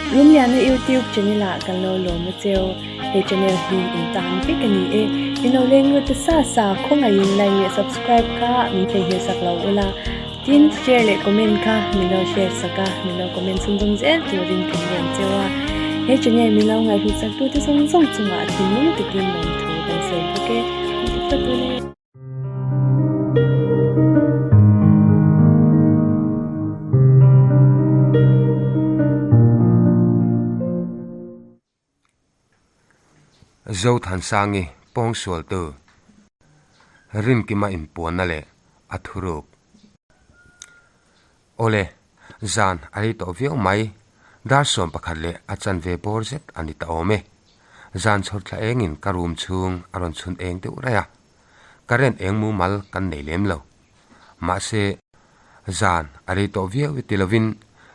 Rumliana YouTube channel ah kan lo lawm a cheu. He channel hi in tan vek a ni e. In lo leng lut ta sa sa khawngaihin like leh subscribe kha min theihnghilh sak lo ula. Tin, share leh comment kha min lo share sak a, min lo comment chhunzawm zel turin kan ngen cheu a. He channel min lo ngaihhlut sak tute zawng zawng chungah thinlung takin lawmthu kan sawi bawk e. Phawt ule. Zothansangi pawngsualtu Rinkima inpuanna leh a thuruk. Awle, zan a rei tawh viau mai, dar 11 leh a chanve bawr zet a ni ta awm e. Zan chhawr thla engin ka room chhung a rawn chhun eng deuh raih a, current eng mumal kan nei lem lo. Mahse, zan a rei tawh viau i ti lovin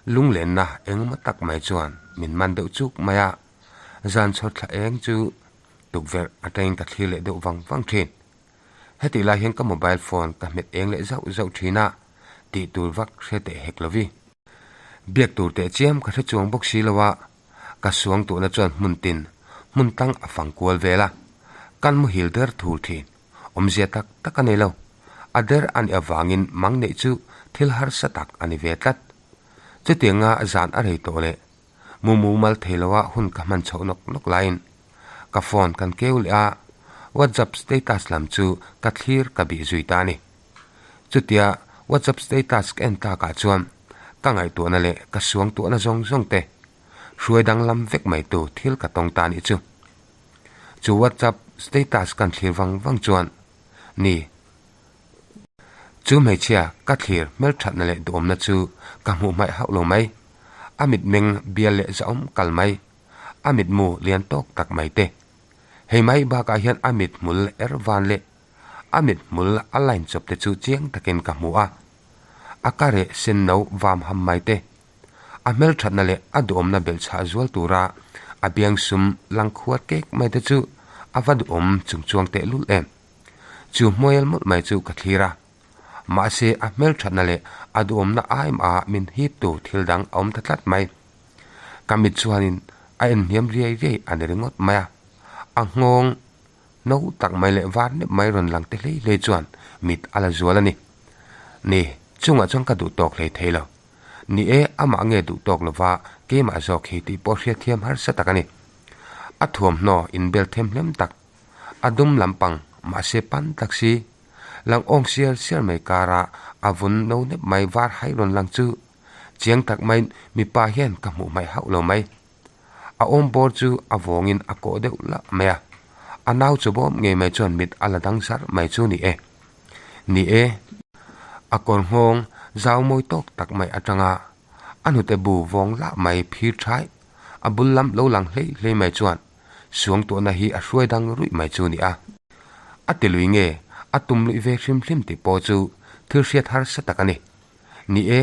lunglenna engemaw tak mai chuan min man deuh chuk mai a, zan chhawr thla eng chu tukverh atangin ka thlir leh deuh vang vang thin. Hetih lai hian ka mobile phone ka hmet eng leh zauh zauh thin a, tih tur vak hre teh hek lovi. Biak tur teh chiam ka hre chuang bawk si lo a, ka suang tuhna chuan hmun tin, hmun tang a fang kual vel a, kan muhil der thur thin. Awmzia tak tak a nei lo. A der a nih avangin mang neih chu thil harsa tak a ni ve tlat. Chutianga zan a rei tawh leh mu mumal thei loa hun ka hman chhoh nawk nawk laiin ka phone kan keu leh a, WhatsApp status lam chu ka thlir ka bih zui ta a ni. Chutia WhatsApp status ka en takah chuan ka ngaihtuahna leh ka suangtuahna zawng zawng te hruai danglam vek mai tu thil ka tawng ta a nih chu. Chu WhatsApp status kan thlir vang vang chuan ni. Chu hmeichhia ka thlir hmelthatna leh duhawmna chu ka hmuh hmaih hauh lo mai. A mitmeng bial leh zahawm kal mai. A mitmu lian tawk tak mai te. Hei mai bakah hian a mithmul er van leh a mithmul a line chawp te chu chiang takin ka hmu a. A ka reh sen no vam ham mai te. A hmelthatna leh a duhawmna belhchhah zual tura a biangsum lang khuar kek mai te chu a va duhawm chungchuang tehlul em. Chu hmuail mawlh mai chu ka thlir a. Mahse a hmelthatna leh a duhawmna aim a min hip tu thil dang a awm ta tlat mai. Ka mit chuanin a en hniam riai riai a ni ringawt mai a. A nghawng no tak mai leh var nep mai rawn lang te hlei hlei chuan mit a la zual a ni. Ni, chungah chuan ka duh tawk hlei thei lo. Ni e, amah nge duh tawk lova keimah zawk hi tih pawh hriatthiam harsa tak a ni. A thuamhnaw inbel them hlem tak A dum lampang mahse pan tak si. Lang awng siar siar mai kara a vun no nep mai var hai rawn lang chu chiang tak mai mipa hian ka hmuh hmaih hauh lo mai. A awm bawr chu a vawngin a kawh deuh lah mai a, a nau chu bawm ngei mai chuan mit a la dang zar mai chu ni e. Ni e. A kawr nghawng zau mawi tawk tak mai atanga a hnute bu vawng lah mai phir thai a bul lam lo lang hlei hlei mai chuan Suangtuahna hi a hruai dang ruih mai chu ni a. A ti lui nge, a tum luih ve hrim hrim tih pawh chu thil hriat harsa tak a ni. Ni e,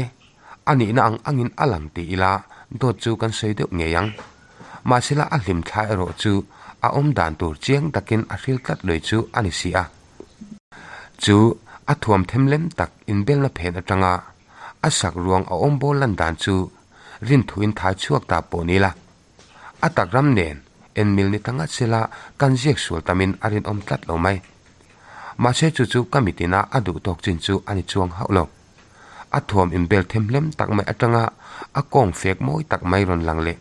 a nihna ang angin a lang ti ila dawt chu kan sawi deuh ngei ang. Mahsela a hlim thla erawh chu a awm dan tur chiang takin a hril tlat lui chu a ni si a. Chu a thuam them lem tak inbelna phen atanga a sak ruang a awm bawl lan dan chu rinthuin thai chhuak ta pawh ni la. A tak ram nen en mil ni ta ngat sela kan ziak sual tamin a rinawm tlat lo mai. Mahse chu chu ka mitina a duh tawk chin chu a ni chuang hauh lo. A thuam inbel them hlem tak mai atanga a kawng fek mawi tak mai rawn lang leh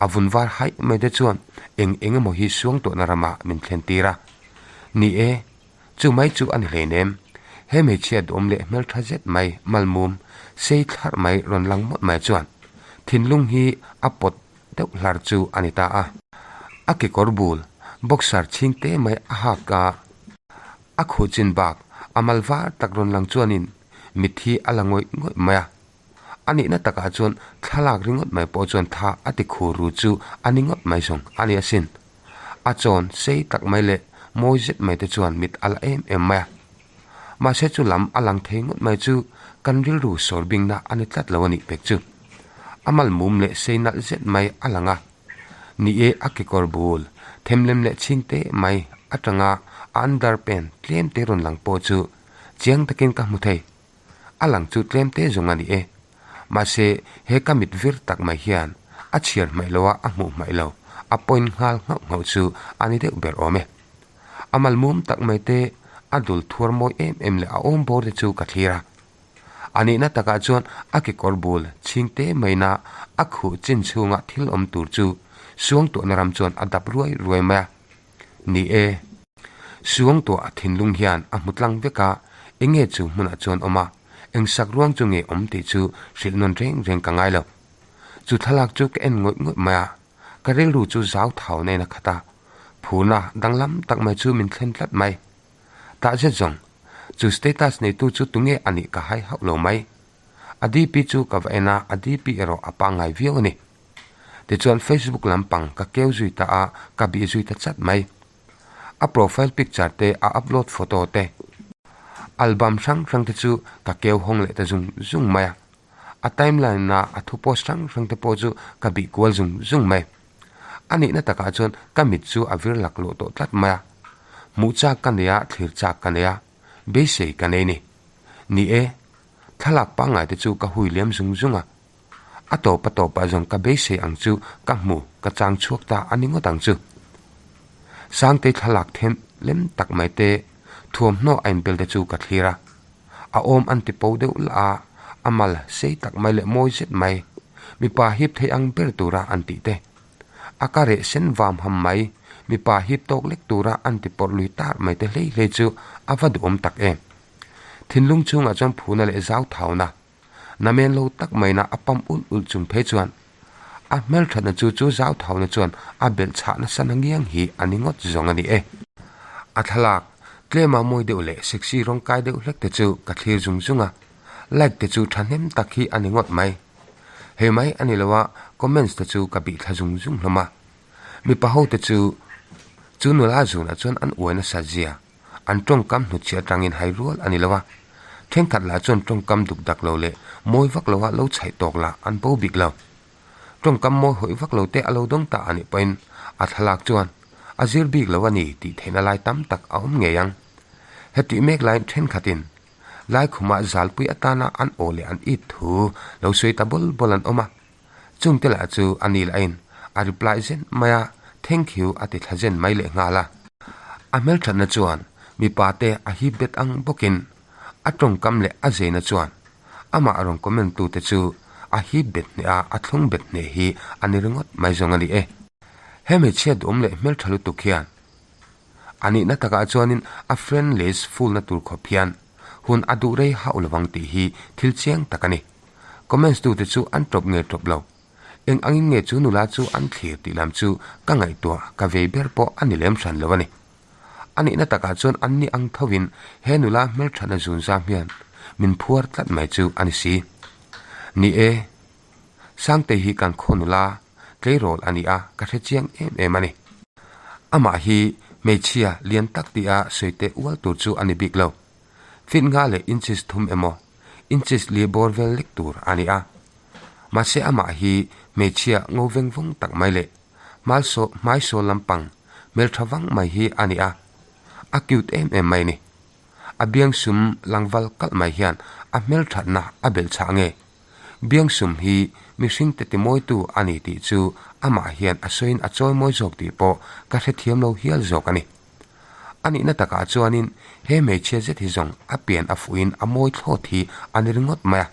a vun var haih mai te chuan eng eng emaw hi suang tawhna ramah min thlen tir a. Ni e, chu mai chu a ni hleinem. He hmeichhia duhawm leh hmeltha zet mai malmum sei thlarh mai rawn lang mawlh mai chuan thinlung hi a pawt deuh hlar chu a ni ta a. A kekawr bul boxer chhing te mai a hak a, a khuh chin bak a mal var tak rawn lang chuanin mitthi a la ngawih ngawih mai a. A nihna takah chuan thlalak ringawt mai pawh chuan tha a ti khur ru chu a ni ngawt mai zawng a ni asin. A chawn sei tak mai leh mawi zet mai te chuan mit a la em em mai a. Mahse chu lam a lang thei ngawt mai chu kan rilru sawr bingna a ni tlat lo a nih pek chu. A mal mum leh sei nalh zet mai a lang a. Ni e a kekawr bul themlem leh chhing te mai atanga a underpant tlem te rawn lang pawh chu chiang takin ka hmu thei. A lang chu tlem te zawng a ni e. Mahse he ka mit vir tak mai hian A chhiar hmaih lo a, a hmuh hmaih lo. A point nghal nghauh nghauh chu a ni deuh ber awm e. A mal mum tak mai te, a dul thuar mawi em em leh a awm bawr te chu ka thlir a. A nihna takah chuan a kekawr bul chhing te maina a khuh chin chhunga thil awm tur chu Suangtuahna ram chuan a dap ruai ruai mai a. Ni e. Suangtuah a thinlung hian a hmu tlang vek a, enge chu hmunah chuan awm a, eng sak ruang chu nge awm tih chu hrilh nawn reng reng ka ngai lo. Chu thlalak chu ka en ngawih ngawih mai a, ka rilru chu zau thau nen a khat a, phurna danglam tak mai chu min thlen tlat mai. Tah zet zawng, chu status neitu chu tunge a nih ka hai hauh lo mai. A DP chu ka va en a, a DP erawh a pangngai viau a ni. Tichuan Facebook lampang ka keu zui ta a, ka bih zui ta chat mai. A profile picture te, a upload photo te, album hrang hrang te chu ka keu hawng leh ta zung zung mai a. A timeline a a thu post hrang hrang te pawh chu ka bih kual zung zung mai. A nihna takah chuan ka mit chu a vir laklawh tawh tlat mai a. Hmuh chak ka nei a, thlir chak ka nei a, beisei ka nei ni. Ni e, thlalak pangngai te chu ka hui liam zung zung a. A tawp a tawpah zawng ka beisei ang chu ka hmu, ka chang chhuak ta a ni ngawt ang chu. Sangtei thlalak them lem tak mai te, thuamhnaw a inbel te chu ka thlir a. A awm an ti po deuh lah a, a mal sei tak mai leh mawi zet mai, mipa hip thei ang ber tura an tih te. A ka reh sen vam ham mai, mipa hip tawk lek tura an ti pawrh lui tar mai te hlei hlei chu a va duhawm tak em. Thinlung chhungah chuan phuna leh zau thauna, Namen lo tak maina a pam ulh ulh chung phei chuan a hmelthatna chu chu zau thauna chuan a belh chhah nasa na ngiang hi a ni ngawt zawng a ni e. A thlalak, tlema mawi deuh leh sexy rawng kai deuh hlek te chu ka thlir zung zung a, like te chu thahnem tak hi a ni ngawt mai. Hei mai a ni lo a, comments te chu ka bih thla zung zung hlawm a. Mipa ho te chu chu nula zunah chuan an uai nasa zia. An tawngkam hnutchhiah atangin hai rual a ni lo a, thenkhat lah chuan tawngkam duk dak lo leh mawi vak loa lo chhaih tawk lah an bo bik lo. Tawngkam mawi hawih vak lo te a lo dawng ta a nih pawhin a thlalak chuan a zir bik lo a ni tih theihna lai tam tak a awm ngei ang. Hetih mek laiin thenkhatin Laikhumah zalpui atana an aw leh an it thu lo sawi ta bawl bawl an awm a. Chungte lah chu a ni lahin a reply zen mai a, thank you a ti thla zen mai leh nghal a. A hmelthatna chuan mipa te a hip bet ang bawkin a tawngkam leh a zeina chuan amah rawn comment tu te chu a hip bet hneh a, a thlung bet hneh hi a ni ringawt mai zawng a ni e. He hmeichhia duhawm leh hmeltha lutuk hian a nihna takah chuanin a friend list full na tur khawp hian hun a duh rei hauh lovang tih hi thil chiang tak a ni. Comments tute chu an tawp nge tawp lo. Eng angin nge chu nula chu an thlir tih lam chu ka ngaihtuah ka vei ber pawh a ni lem hran lo a ni. A nihna takah chuan an ni ang thovin he nula hmelthatna zun zam hian min phuar tlat mai chu a ni si. Ni e, Sangtei hi kan khaw nula tleirawl a ni a, ka hre chiang em em a ni. Amah hi hmeichhia lian tak tia sawi teh ual tur chu a ni bik lo. Feet nga leh inches thum emaw, inches li bawr vel lek tur a ni a. Mahse amah hi hmeichhia ngo veng vawng tak mai leh hmalsaw hmaisaw lampang hmeltha vang mai hi a ni a. A cute em em mai a ni. A biangsum langval kalh mai hian a hmelthatna a belhchhah nge? Biangsum hi mihringte timawitu a ni tih chu amah hian a sawiin a chawimawi zawk tih pawh ka hrethiam lo hial zawk a ni. A nihna takah chuanin he hmeichhia zet hi zawng a pian a fuhin a mawi thlawt hi a ni ringawt mai a.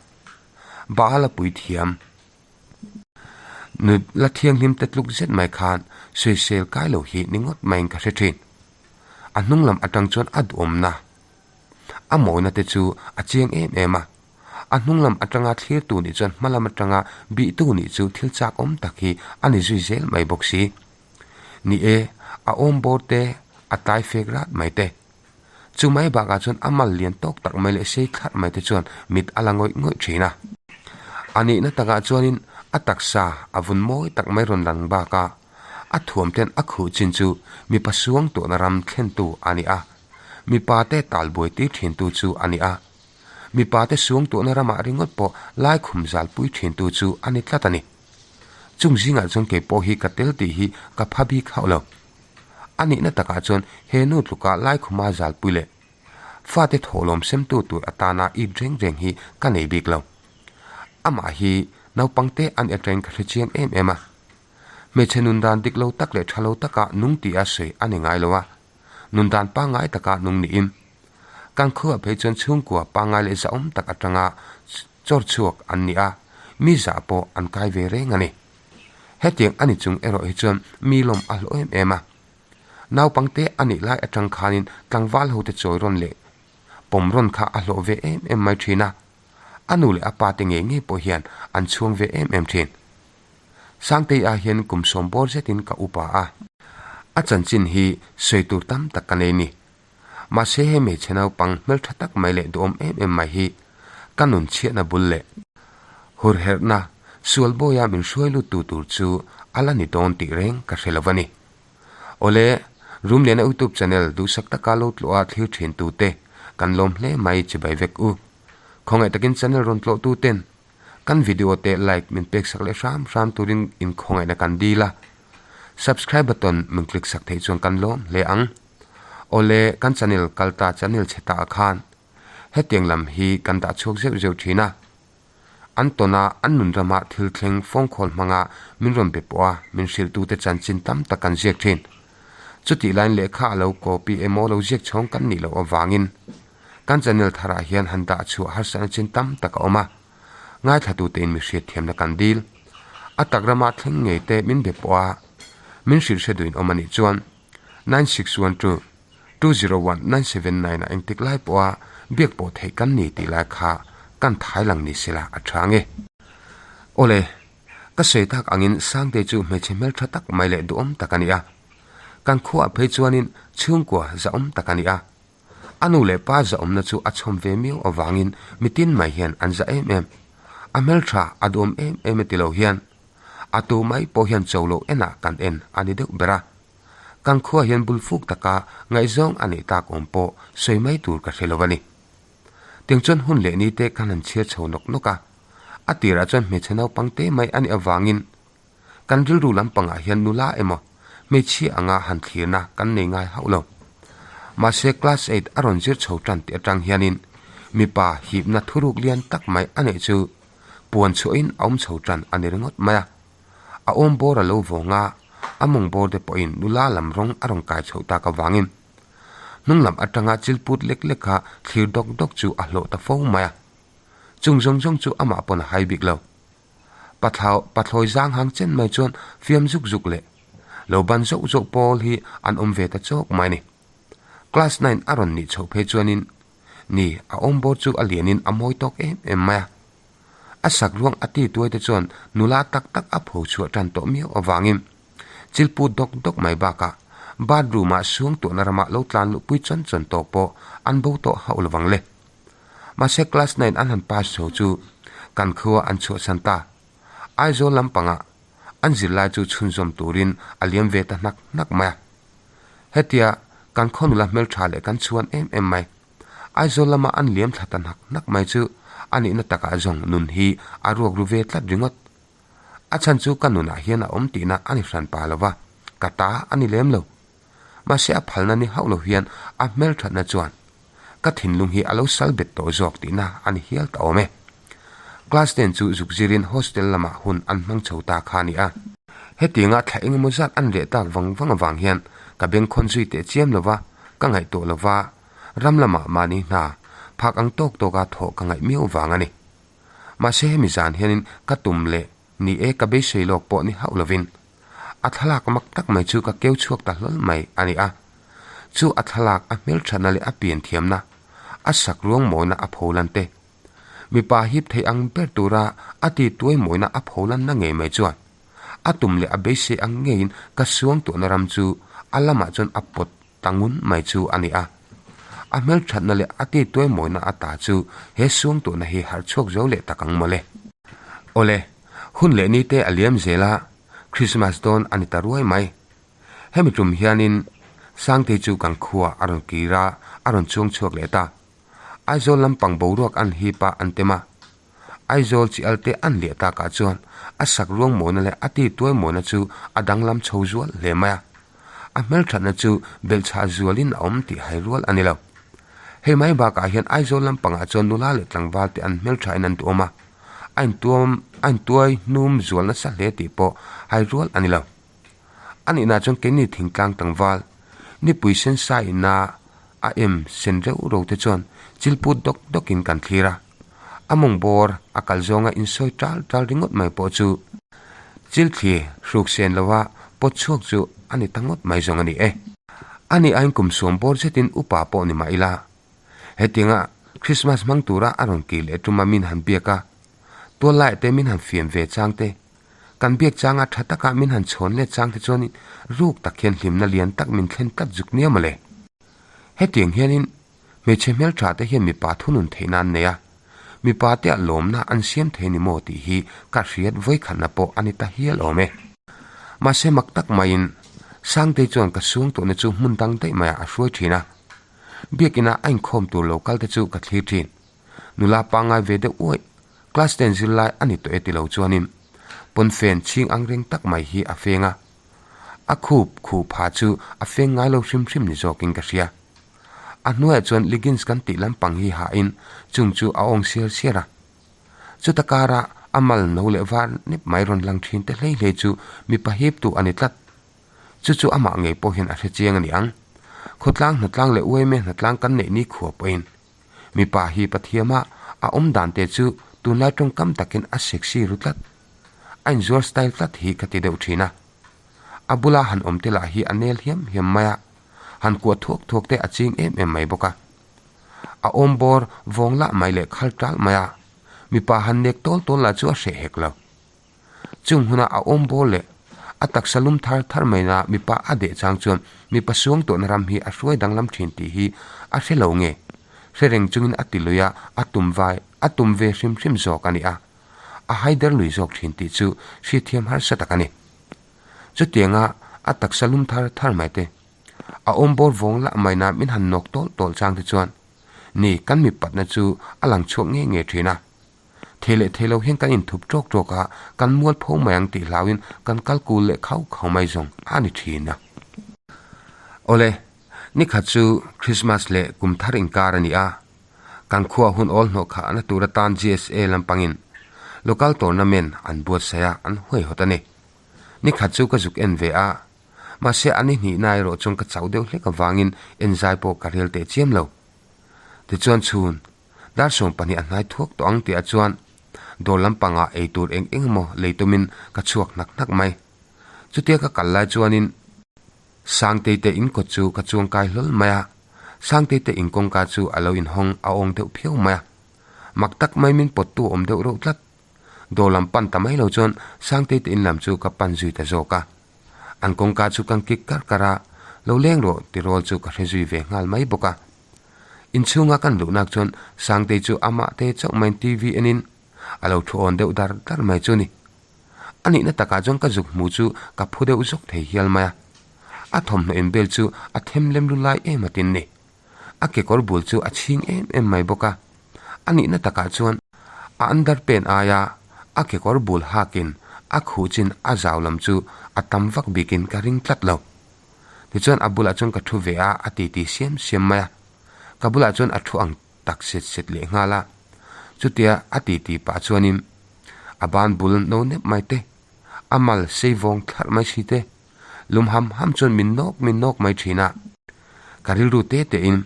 Baal a pui thiam. Nut la thianghlim te tluk zet mai khan sawisel kai lo hi ni ngawt maiin ka hre thin. A hnung lam atang chuan a duhawmna, a mawina te chu a chiang em em a. A hnung lam atanga thlirtu nih chuan hma lam atanga bihtu nih chu thil chak awm tak hi a ni zui zel mai bawk si. Ni e, a awm bawr te, a tai fek rat mai te. Chu mai bakah chuan a mal lian tawk tak mai leh sei thlarh mai te chuan mit a la ngawih ngawih thin a. A nihna takah chuanin a taksa a vun mawi tak mai rawn lang bakah a thuam ten a khuh chin chu mipa suang tuahna ram thlentu a ni a, mipa te talbuai tir thintu chu a ni a. Mipa te suang tuahna ramah ringawt pawh laikhum zalpui thintu chu a ni tlat a ni. Chung zingah chuan kei pawh hi ka tel tih hi ka pha bik hauh lo. A nihna takah chuan he nu tluka Laikhuma zalpui leh fate thawhlawm semtu tur atana it reng reng hi ka nei bik lo. Amah hi Naupangte an atangin ka hre chiang em em a. Hmeichhe nun dan dik lo tak leh tha lo taka nung tia sawi a ni ngai lo a, nun dan pangngai taka nung niin kan khuaah phei chuan chhungkua pangngai leh zahawm tak atanga chawr chhuak an ni a, mi zah pawh an kai ve reng a ni. Hetiang a ni chung erawh hi chuan mi lawm a hlawh em em a. Naupangte a nih lai atang khanin tlangval hote chawi rawn leh pawm rawn kha a hlawh ve em em mai thin a, a nu leh a pa te ngei ngei pawh hian an chhuang ve em em thin. Sangtei ah hian kum sawm bawr zetin ka upa a. A chanchin hi sawi tur tam tak ka nei ni. Mahse he hmeichhe naupang hmeltha tak mai leh duhawm em em mai hi ka nun chhiatna bul leh hurherhna sual bawia min hruai lut tu tur chu a la ni dawn tih reng ka hre lo a ni. Awle, Rumliana YouTube channel duhsak taka lo tlawh a thlir thin tute kan lawm hle mai chibai vek u. Khawngaih takin channel rawn tlawh tuten Kan video te like min pek sak leh hram hram turin in khawngaihna kan dil a, subscribe button min click sak theih chuan kan lawm hle ang. Awle, kan channel kal ta channel chhe ta ah khan hetiang lam hi kan dah chhuak zeuh zeuh thin a. An tawn a, an nun rama thil thleng phone call hmanga min rawn be pawh a, min hrilh tute chanchin tam tak kan ziak thin. Chutih laiin lehkha a lo copy emaw lo ziak chhawng kan nih loh avangin Kan channel tharah hian han dah chhuah harsatna chin tam tak a awm a, ngaithlatute in mi hriatthiamna kan dil. A tak rama thleng ngei te min be pawh a, min hrilh hre duhin awm a nih chuan 9612 201 979 ah engtik lai pawha biak pawh theih kan ni tih lai kha kan thai lang ni sela a tha nge. Awle, ka sawi tak angin Sangtei chu hmeichhe hmeltha tak mai leh duhawm tak a ni a. Kan khuaah phei chuanin chhungkua zahawm tak a ni a. A nu leh pa zahawmna chu a chhawm ve miau avangin mitin mai hian an zah em em. A hmeltha a duhawm em em e ti lo hian a tu mai pawh hian cho loh enah kan en a ni deuh ber a. Kan khua hian bul fuk taka ngaihzawng a neih tak awm pawh sawi mai tur ka hre lo a ni. Tiang chuan hun leh ni te kan han chhiar chho nawk nawk a. A tirah chuan hmeichhe naupang te mai a nih avangin Kan rilru lampangah hian nula emaw hmeichhia anga han thlirna kan nei ngai hauh lo. Mahse class eight a rawn zir chho tan tih atang hianin mipa hipna thuruk lian tak mai a neih chu puan chhuahin a awm chho tan a ni ringawt mai a. A awm bawr a lo vawng a, a mawng bawr te pawhin nula lam rawng a rawn kai chhoh tak avangin hnung lam atanga chilput lek leka thlir dawk dawk chu a hlawh ta fo mai a. Chung zawng zawng chu amah pawn a hai bik lo. Pathlau pathlawi zang hang chen mai chuan fiam zuk zuk leh lo ban zauh zauh pawl hi an awm ve ta chawk mai a ni. Class nine a rawn nih chhoh phei chuanin ni a awm bawr chu a lianin a mawi tawk em em mai a. A sak ruang a ti tuai te chuan nula tak tak a pho chhuah tan tawh miau avangin chilpu dawk dawk mai bakah bathroom ah suang tuahna ramah lo tlan luhpui chawn chawn tawk pawh an bo tawh hauh lovang le. Mahse class nine an han pass chho chu kan khua an chhuahsan ta. Aizawl lampangah an zirlai chu chhunzawm turin a liam ve ta hnak hnak mai a. Hetia kan khaw nula hmeltha leh kan chhuan em em mai. Aizawl lama an liam thla ta hnak hnak mai chu a nihna takah zawng nun hi a ruak ru ve tlat ringawt. A chhan chu ka nunah hian a awm tihna a ni hran pa lova, ka ta a ni lem lo. Mahse a phalna ni hauh lo hian a hmelthatna chuan ka thinlung hi a lo sal bet tawh zawk tihna a ni hial ta awm e. Class ten chu zuk zirin hostel lamah hun an hmang chho ta kha a ni a. Hetianga thla engemaw zat an reh tak vang vang avang hian ka bengkhawn zui teh chiam lova, ka ngaihtuah lova, ram lamah mahni hna phak ang tawk tawka thawh ka ngaih miau vang a ni. Mahse hemi zan hianin ka tum leh ni e ka beisei lawk pawh ni hauh lovin A thlalak mak tak mai chu ka keu chhuak ta hlawl mai a ni a. Chu a thlalak a hmelthatna leh a pian thiamna, a sak ruang mawina a pholan te, mipa hip thei ang ber tura a ti tuai mawina a pholanna ngei mai chuan a tum leh a beisei ang ngeiin ka suang tuahna ram chu a lamah chuan a pawt ta ngun mai chu a ni a. A hmelthatna leh a ti tuai mawina ata chu he suang tuahna hi harh chhuak zo leh tak ang mawle. Awle, hun leh ni te a liam zel a, Christmas dawn a ni ta ruai mai. Hemi tum hianin Sangtei chu kan khua a rawn kir a, a rawn chuang chhuak leh ta. Aizawl lampang boruak an hip a an tem a. Aizawl chi alte an liah takah chuan a sak ruang mawina leh a ti tuai mawina chu a danglam chho zual hle mai a. A hmelthatna chu belhchhah zualin a awm tih hai rual a ni lo. Hei mai bakah hian Aizawl lampangah chuan nula leh tlangval te an hmelthain an duhawm a. A intuam a intuai hnum zual nasa hle tih pawh hai rual a ni lo. A nihna chuan keini thingtlang tlangval nipui sen sa ina a em sen reuh ro te chuan chil put dawk dawkin kan thlir a. A mawng bawr a kal zawnga insawi tal tal ringawt mai pawh chu chil thli hruk sen lova pawt chhuak chu a ni ta ngawt mai zawng a ni e. A ni aiin kum suam bawr zetin upa pawh ni mah ila Hetianga Christmas hmang tura a rawn kir leh tuma min han biak a, tual laiah te min han fiam ve chang te, kan biak changa tha taka min han chhawn let chang te chuanin ruk tak hian hlimna lian tak min thlen tlat zuk nia mawle. Hetiang hianin hmeichhe hmeltha te hian mipa thunun theihna an nei a, mipa te ah lawmna an siam thei ni maw tih hi ka hriat vawikhatna pawh a ni ta hial awm e. Mahse mak tak maiin Sangtei chuan ka suang tawhna chu hmun dang daih maiah a hruai thin a. Biakina a inkhawm tur lo kal te chu ka thlir thin. Nula pangngai ve deuh uaih, class ten zirlai a ni tawh e ti lo chuanin pawnfen chhing ang reng tak mai hi a feng a. A khup khuh pha chu a feng ngai lo hrim hrim ni zawkin ka hria. A hnuaiah chuan leggings kan tih lampang hi hahin chung chu a awng siar siar a. Chuta kara a mal no leh var nep mai rawn lang thin te hlei hlei chu mipa hiptu a ni tlat. Chu chu amah ngei pawh hian a hre chiang a ni ang. Khawtlang hnatlang leh uaime hnatlang kan neih ni khua pawhin mipa hi Pathiama a awm dan te chu tunlai tawngkam takin a sexy ru tlat. A inzuar style tlat hi ka ti deuh thin a. A bula han awm te lah hi a nel hiam hiam mai a, han kuah thuak thuak te a ching em em mai bawk a. A awm bawr vawng lah mai leh khal tal mai a, mipa han nek tawl tawl lah chu a hreh hek lo. Chung huna a awm bawr leh a taksa lum thar thar maina mipa a deh chang chuan mipa suang tawhna ram hi a hruai danglam thin tih hi a hre lo nge? Hre reng chungin a ti lui a, a tum vai a tum ve hrim hrim zawk a ni a, a haider lui zawk thin tih chu hriatthiam harsa tak a ni. Chutianga a taksa lum thar thar mai te, a awm bawr vawng lah maina min han nawk tawl tawl chang te chuan ni kan mipatna chu a lang chhuak nge nge thin a. Thei leh thei lo hian kan inthup tawk tawk a, kan mual pho mai ang tih hlauin kan kal kul leh khau khau mai zawng a ni thin a. Awle, nikhat chu Christmas leh kum thar inkar a ni a, kan khua hun awl hnawh khah na tur atan GSA lampangin local tournament an buatsaih a, an huaihawt a ni. Nikhat chu ka zuk en ve a, mahse a ni hnihna erawh chuan ka chauh deuh hlek avangin enzai pawh ka rel teh chiam lo. Tichuan chhun Dar 20 a hnai thuak tawh ang tihah chuan dawr lampangah ei tur eng eng emaw lei tumin ka chhuak hnak hnak mai. Chutia ka kal lai chuanin Sangtei te in kawt chu ka chuang kai hlawl mai a, Sangtei te in kawngka chu a lo inhawng a awng deuh phiau mai a. Mak tak mai min pawttu awm deuh reuh tlat. Dawr lam pan ta mai lo chuan Sangtei te in lam chu ka pan zui ta zawk a. An kawngka chu kan kik kar kar a, lo leng rawh tirawl chu ka hre zui ve nghal mai bawk a. Inchhunga kan luhnak chuan Sangtei chu amah te chauh maiin TV enin a lo thu awn deuh dar dar mai chu ni. A nihna takah chuan ka zuk hmu chu ka phu deuh zawk thei hial mai a. A thawmhnaw inbel chu a them lem lu lai em atin ni. A kekawr bul chu a chhing em em mai bawk a. A nihna takah chuan a underpant aia a kekawr bul hakin a khuh chin a zau lam chu a tam vak bikin ka ring tlat lo. Tichuan a bulah chuan ka thu ve a, a titi siam siam mai a. Ka bulah chuan a thu ang tak set set leh nghal a. Chutia a titi pah chuanin a ban bul no nep mai te, a mal sei vawng thlarh mai si te, lum ham ham chuan min nawk min nawk mai thin a. Ka rilru te tein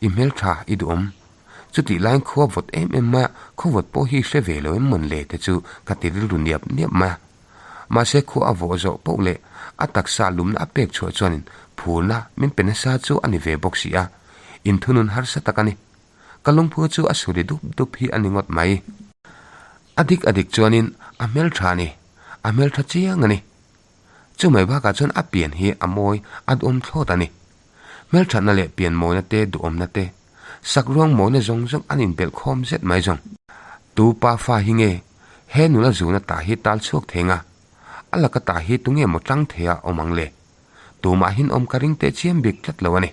i hmeltha i duhawm. Chutih laiin khua vawt em em mai a, khaw vawt pawh hi hre ve lo em mawn le te chu ka ti rilru niap niap mai a. Mahse khua a vawh zawh poh leh a taksa lumna a pek chhuah chuanin phurna min pe nasa chu a ni ve bawk si a, inthunun harsa tak a ni. Ka lungphu chu a suri dup dup hi a ni ngawt mai. A dik a dik chuanin a hmeltha a ni, a hmeltha chiang a ni. Chumai bakah chuan a pian hi a mawi a duhawm thlawt a ni. Hmelthatna leh pian mawina te duhawmna te, sakruang mawina zawng zawng an inbelh khawm zet mai zawng. Tu pa fa hi nge he nula zuna tah hi tal chhuak thei nga? A laka tah hi tunge maw tang thei a awm ang le? Tumahin awm ka ring teh chiam bik tlat lo a ni.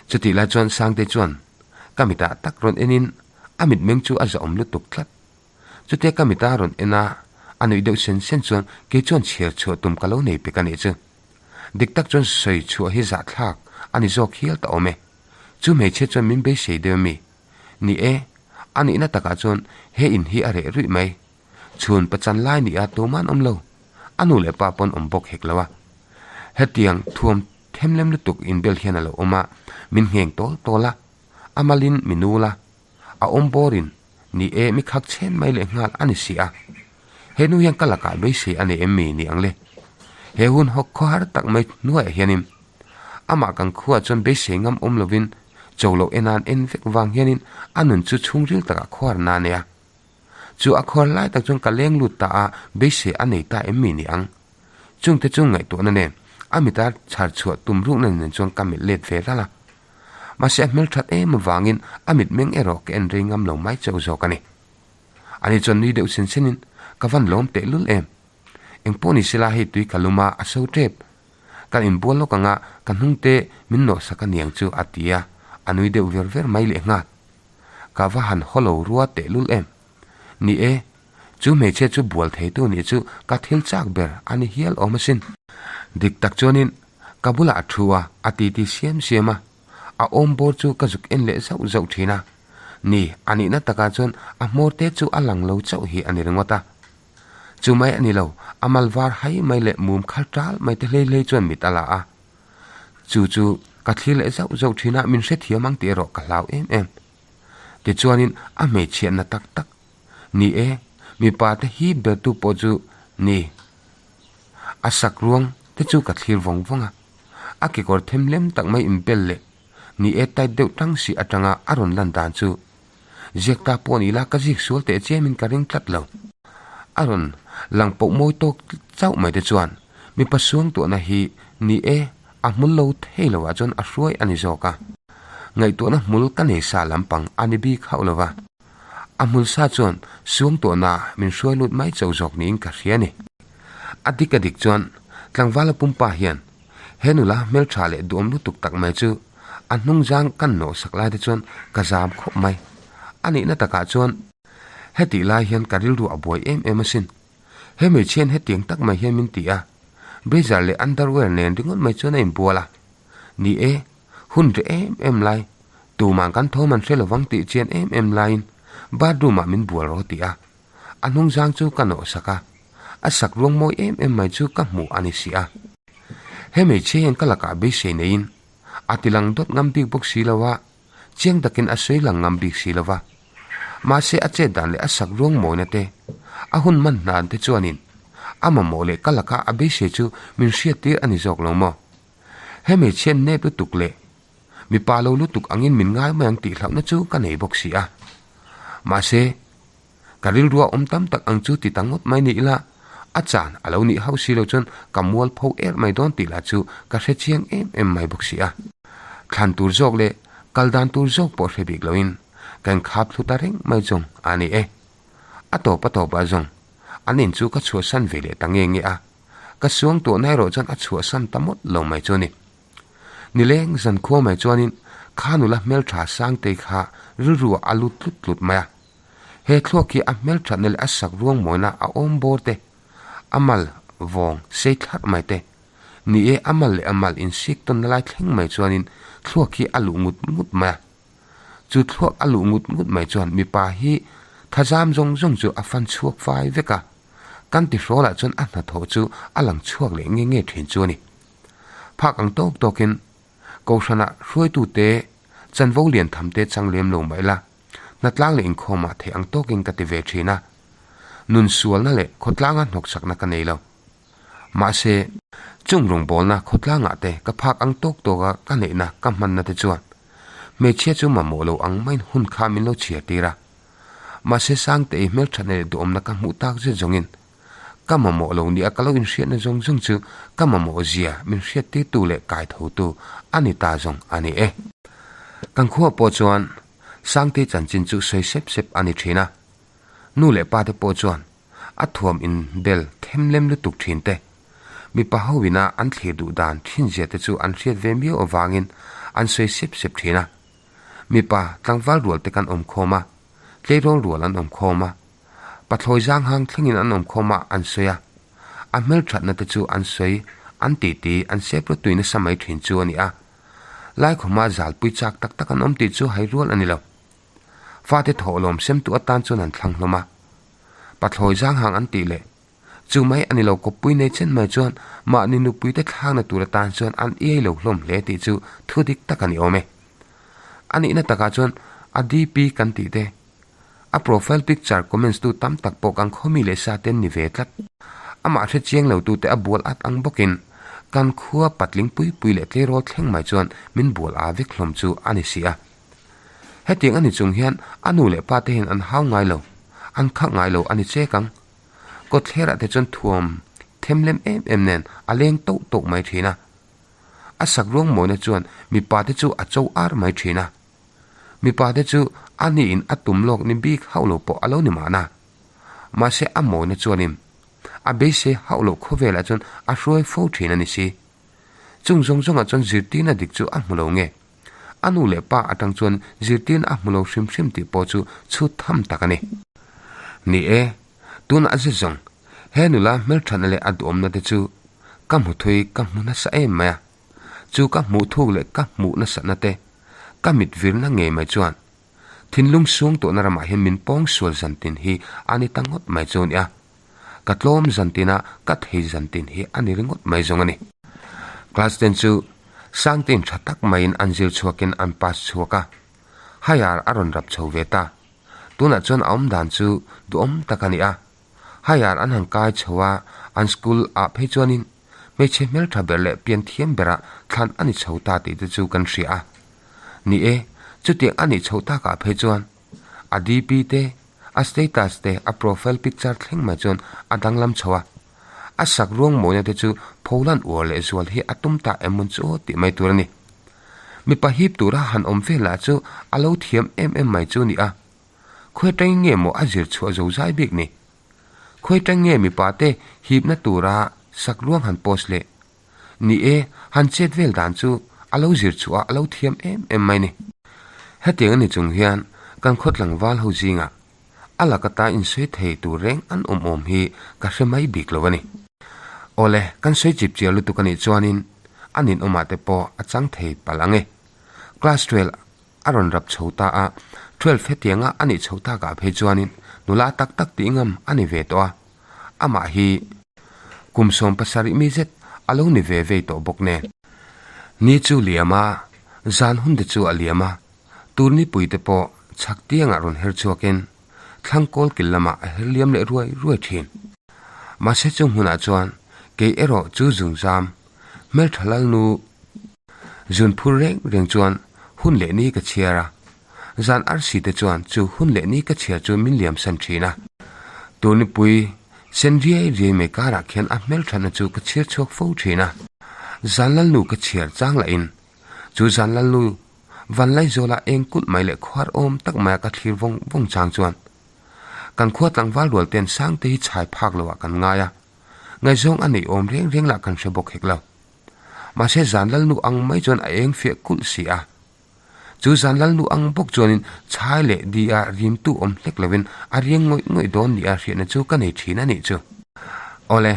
Chutih lai chuan Sangte chuan ka mitah tak rawn enin a mitmeng chu a zahawm lutuk tlat. Chutia ka mita rawn en a, a nuih deuh sen sen chuan kei chuan chhiar chhuah tum ka lo nei pek a nih chu. Dik tak chuan sawi chhuah hi zahthlak a ni zawk hial ta awm e. Chu hmeichhia chuan min beisei deuh a mi? Ni e, A nihna takah chuan he in hi a reh ruih mai. Chhun pachan lai nia tuman awm lo. A nu leh pa pawn awm bawk hek lo a. Hetiang thuam themlem lutuk inbel hian a lo awm a, min ngheng tawl tawl a. A malin mi nul a, a awm bawrin ni e mi khak chhen mai leh nghal a ni si a. He nu hian ka lakah beisei a nei em mi ni ang le? He hun hawk khawhar tak mai hnuaiah hianin amah kan khuaah chuan beisei ngam awm lovin cho loh enan en vek vang hianin a nun chu chhungril takah khuarna a nei a. Chu a khuar lai tak chuan ka leng lut ta a, beisei a nei ta em mi ni ang? Chungte chu ngaihtuahna nen a mita chhar chhuah tum rukna nen chuan ka melh let ve ral a. Mahse a hmelthat em avangin a mitmeng erawh ka en rei ngam lo mai chauh zawk a ni. Ani chuan nui deuh sen senin, Ka van lawm tehlul em? Engpawh ni sela hei tui ka lum a, a so tep. Kan inbual lawk anga ka hnungte min nawhsak a niang chu a ti a, a nui deuh ver ver mai leh nghal. Ka va han haw lo rua tehlul em? Ni e, chu hmeichhia chu bual theitu nih chu ka thil chak ber a ni hial awm asin. Dik tak chuanin ka bulah a thu a, a titi siam siam a, a awm bawr chu ka zuk en leh zauh zauh thin a. Ni, a nihna takah chuan a hmawr te chu a lang lo chauh hi a ni ringawt a. Chu mai a ni lo, a mal var hai mai leh mum khal tal mai te hlei hlei chuan mit a la a. Chu chu ka thlir leh zauh zauh thin a, min hrethiam ang tih erawh ka hlau em em. Tichuanin a hmeichhiatna tak tak, ni e, mipa te hip bertu pawh chu ni, a sak ruang te chu ka thlir vawng vawng a. A kekawr them lem tak mai inbel leh ni e tight deuh tang si atanga a rawn lan dan chu ziak ta pawh ni ila ka zik sual teh chiamin ka ring tlat lo. A rawn lang poh mawi tawk chauh mai te chuan mipa suangtuahna hi ni e a hmul lo thei lo ah chuan a hruai a ni zawk a. Ngaihtuahna hmul ka nei sa lampang a ni bik hauh lo va. A hmul sa chuan suangtuahna min hruai lut mai chauh zawk niin ka hria a ni. A dik a dik chuan tlangvala pumpa hian he nula hmeltha leh duhawm lutuk tak mai chu a hnung zang kan nawh sak lai te chuan ka zam khawp mai. A nihna takah chuan hetih lai hian ka rilru a buai em em asin. He hmeichhiain hetiang tak mai hian min ti a, blazer leh underwear nen ringawt mai chuan a inbual a. Ni e, hun reh em em lai, tuman kan thawm an hre lovang tih chian em em laiin bathroom ah min bual rawh ti a, a hnung zang chu ka nawh sak a, a sak ruang mawi em em mai chu ka hmuh a ni si a. He hmeichhia hian ka lakah beisei neiin a ti lang dawt ngam bik bawk si lo a, chiang takin a sawi lang ngam bik si lo va. Mahse a chet dan leh a sak ruang mawina te, a hun man hnan te chuanin a mamawh leh ka laka a beisei chu min hriattir a ni zawk lo maw? He hmeichhia nep lutuk leh mipa lo lutuk angin min ngai mai ang tih hlauhna chu ka nei bawk si a. Mahse, ka rilrua awm tam tak ang chu ti ta ngawt mai ni ila, a chan a lo nih hauh si lo chuan ka mualpho er mai dawn tih lah chu ka hre chiang em em mai bawk si a. Thlan tur zawk leh kal dan tur zawk pawh hre bik loin ka inkhap thlu ta reng mai zawng a ni e. A tawp a tawpah zawng an in chu ka chhuahsan ve leh ta nge nge a. Ka suang tuahna erawh chuan a chhuahsan ta mawlh lo mai chu a ni. Nileng zankhua mai chuanin kha nula hmeltha Sangtei kha rilru ah a lut tlut tlut mai a. He thluak hi a hmelthatna leh a sak ruang mawina a awm bawr te, a mal vawng sei thlarh mai te, ni e a mal leh a mal insik tawnna lai thleng mai chuanin thluak hi a luh ngut ngut mai a. Chu thluak a luh ngut ngut mai chuan mipa hi thazam zawng zawng chu a fan chhuak fai vek a. Kan tihrawlah chuan a hnathawh chu a lang chhuak leh nge nge thin chu a ni. Phak ang tawk tawkin Kohhranah hruaitute chanvo lian tham te chang lem lo mah ila, hnatlang leh inkhawmah theih ang tawkin ka ti ve thin a. Nun sualna leh khawtlanga hnawksakna ka nei lo. Mahse, chung rawngbawlna khawtlangah te ka phak ang tawk tawka ka neihna ka hmanna te chuan hmeichhia chu mamawh lo ang maiin hun kha min lo chhiar tir a. Mahse, Sangtei hmelthatna leh duhawmna ka hmuh tak zet zawngin Ka mamawh lo nia ka lo inhriatna zawng zawng chu ka mamawh zia min hriattirtu leh kaithotu a ni ta zawng a ni e. Kan khuaah pawh chuan Sangtei chanchin chu sawi sep sep a ni thin a. Nu leh pa te pawh chuan a thuam inbel them lem lutuk thin te, mipa ho ina an thlir duh dan thin zia te chu an hriat ve miau avangin an sawi sep sep thin a. Mipa tlangval rual te kan awm khawm a, tleirawl rual an awm khawm a. Pathlawi zang hang thlengin an awm khawm a, an sawi a. A hmelthatna te chu an sawi, an titi, an sep rawtui nasa mai thin chu a ni a. Laikhawma zalpui chak tak tak an awm tih chu hai rual a ni lo. Fate thawhlawm semtu atan chuan an thlang hlawm a. Pathlawi zang hang an tih leh chu mai a ni lo kawppui nei chen mai chuan mahni nupuite thlakna tur atan chuan an iai lo hlawm hle tih chu thu dik tak a ni awm e. A nihna takah chuan a DP kan tih te, a profile picture comments tu tam tak pawh kan khawmi leh sa te an ni ve tlat. Amah hre chiang lo tute a bual at ang bawkin kan khua patling pui pui leh tleirawl thleng mai chuan min bual a vek hlawm chu a ni si a. Hetiang a ni chung hian a nu leh pa te hian an hau ngai lo, an khak ngai lo a ni chek ang. Kawtthlerah te chuan thuam them lem em em nen a leng toh toh mai thin a. A sak ruang mawina chuan mipa te chu a cho ar mai thin a. Mipa te chu a niin a tum lawk ni bik hauh lo pawh a lo ni mahna. Mahse a mawina chuanin a beisei hauh loh khawvelah chuan a hruai fo thin a ni si. Chung zawng zawngah chuan zirtirna dik chu a hmu lo nge? A nu leh pa atang chuan zirtirna a hmu lo hrim hrim tih pawh chu chhut tham tak a ni. Ni e, tunah zet zawng, he nula hmelthatna leh a duhawmna te chu ka hmu thui ka hmu nasa em mai a. Chu ka hmuh thuk leh ka hmuh nasatna te, ka mit virna ngei mai chuan thinlung suang tawhna ramah hian min pawng sual zantin hi a ni ta ngawt mai chu a nia. Ka tlawm zantin a, ka thei zantin hi a ni ringawt mai zawng a ni. Class ten chu Sangtein tha tak maiin an zir chhuakin an pass chhuak a, Higher a rawn rap chho ve ta. Tunah chuan a awm dan chu duhawm tak a ni a. Higher an han kai chho a, an school ah phei chuanin hmeichhe hmeltha ber leh pian thiam berah thlan a ni chho ta tih te chu kan hria a. Ni e, chutiang a nih chhoh takah phei chuan a DP te, a status te, a profile picture thleng mai chuan a danglam chho a. A sak ruang mawina te chu pholan uar leh zual hi a tum ta em mawn chu aw tih mai tur a ni. Mipa hip tura han awm vel lah chu a lo thiam em em mai chu a ni a. Khawi atangin nge maw a zir chhuah zo zai bik ni? Khawi atang nge mipa te hipna tura sak ruang han post leh? Ni e, han chet vel dan chu a lo zir chhuah a, a lo thiam em em mai ni. Hetiang a ni chung hian kan khaw tlangval ho zingah a lak ata insawi thei tur reng an awm awm hi ka hre mai bik lo a ni. Awle, kan sawi chip chiar lutuk a nih chuanin a ninawmah te pawh a chang thei palh ang e. Class 12 a rawn rap chho ta a, 12 hetianga a nih chho takah phei chuanin nula tak tak tih ngam a ni ve tawh a, amah hi kum 70 mi zet a lo ni ve vei tawh bawk nen. Ni chu liam a, zan hun te chu a liam a, tur nipui te pawh chhak tiangah rawn her chhuakin thlang kawl kil lamah a her liam leh ruai ruai thin. Mahse chung hmunah chuan kei erawh chu zungzam hmeltha lalnu zun phur reng reng chuan hun leh ni ka chhiar a, zan arsi te chuan chu hun leh ni ka chhiar chu min liam san thin a. Tur nipui sen riai riai mai karah khian a hmelthatna chu ka chhiar chhuak fo thin a, zan lalnu ka chhiar chang lahin chu zan lalnu Vanlaizawla eng kulh mai leh khuar awm tak maia ka thlir vawng vawng chang chuan kan khua tlangval rual ten Sangte hi chhai phak loah kan ngai a, ngaihzawng a neih awm reng reng lah kan hre bawk hek lo. Mahse zan lalnu ang mai chuan a eng fiah kulh si a. Chu zan lalnu ang bawk chuanin chhai leh di a rimtu awm hlek lovin a riang ngawih ngawih dawn nia hriatna chu ka nei thin a nih chu. Awle,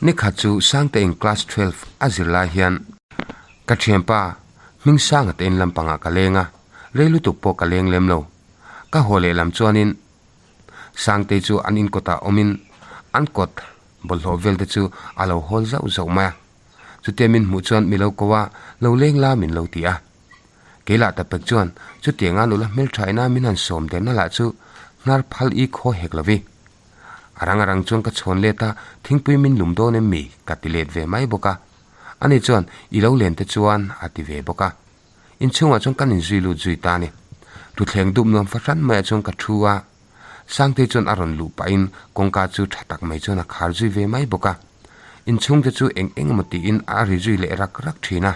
nikhat chu Sangte in class 12 a zir lai hian ka thianpa Hmingsanga te in lampangah ka leng a, rei lutuk pawh ka leng lem lo. Ka haw leh lam chuanin Sangtei chu an in kawtah awmin an kawt bawlhhlawh vel te chu a lo hawl zauh zauh mai a. Chutia min hmuh chuan mi lo ko a, lo leng la min lo ti a. Kei lah ta pek chuan chutianga nula hmeltha ina min han sawm derna lah chu hnar phal i khaw hek lo vi. A rang a rang chuan ka chhawn let a, thingpui min lum dawn em mi? ka ti let ve mai bawk a. Ani chuan, I lo len te chuan, a ti ve bawk a. Inchhungah chuan kan inzui lut zui ta a ni. Thutthleng dup nuam fahran maiah chuan ka thu a. Sangtei chuan a rawn luh pahin kawngka chu tha tak mai chuan a khar zui ve mai bawk a. Inchhungte chu eng eng emaw tiin a ri zui leh rak rak thin a.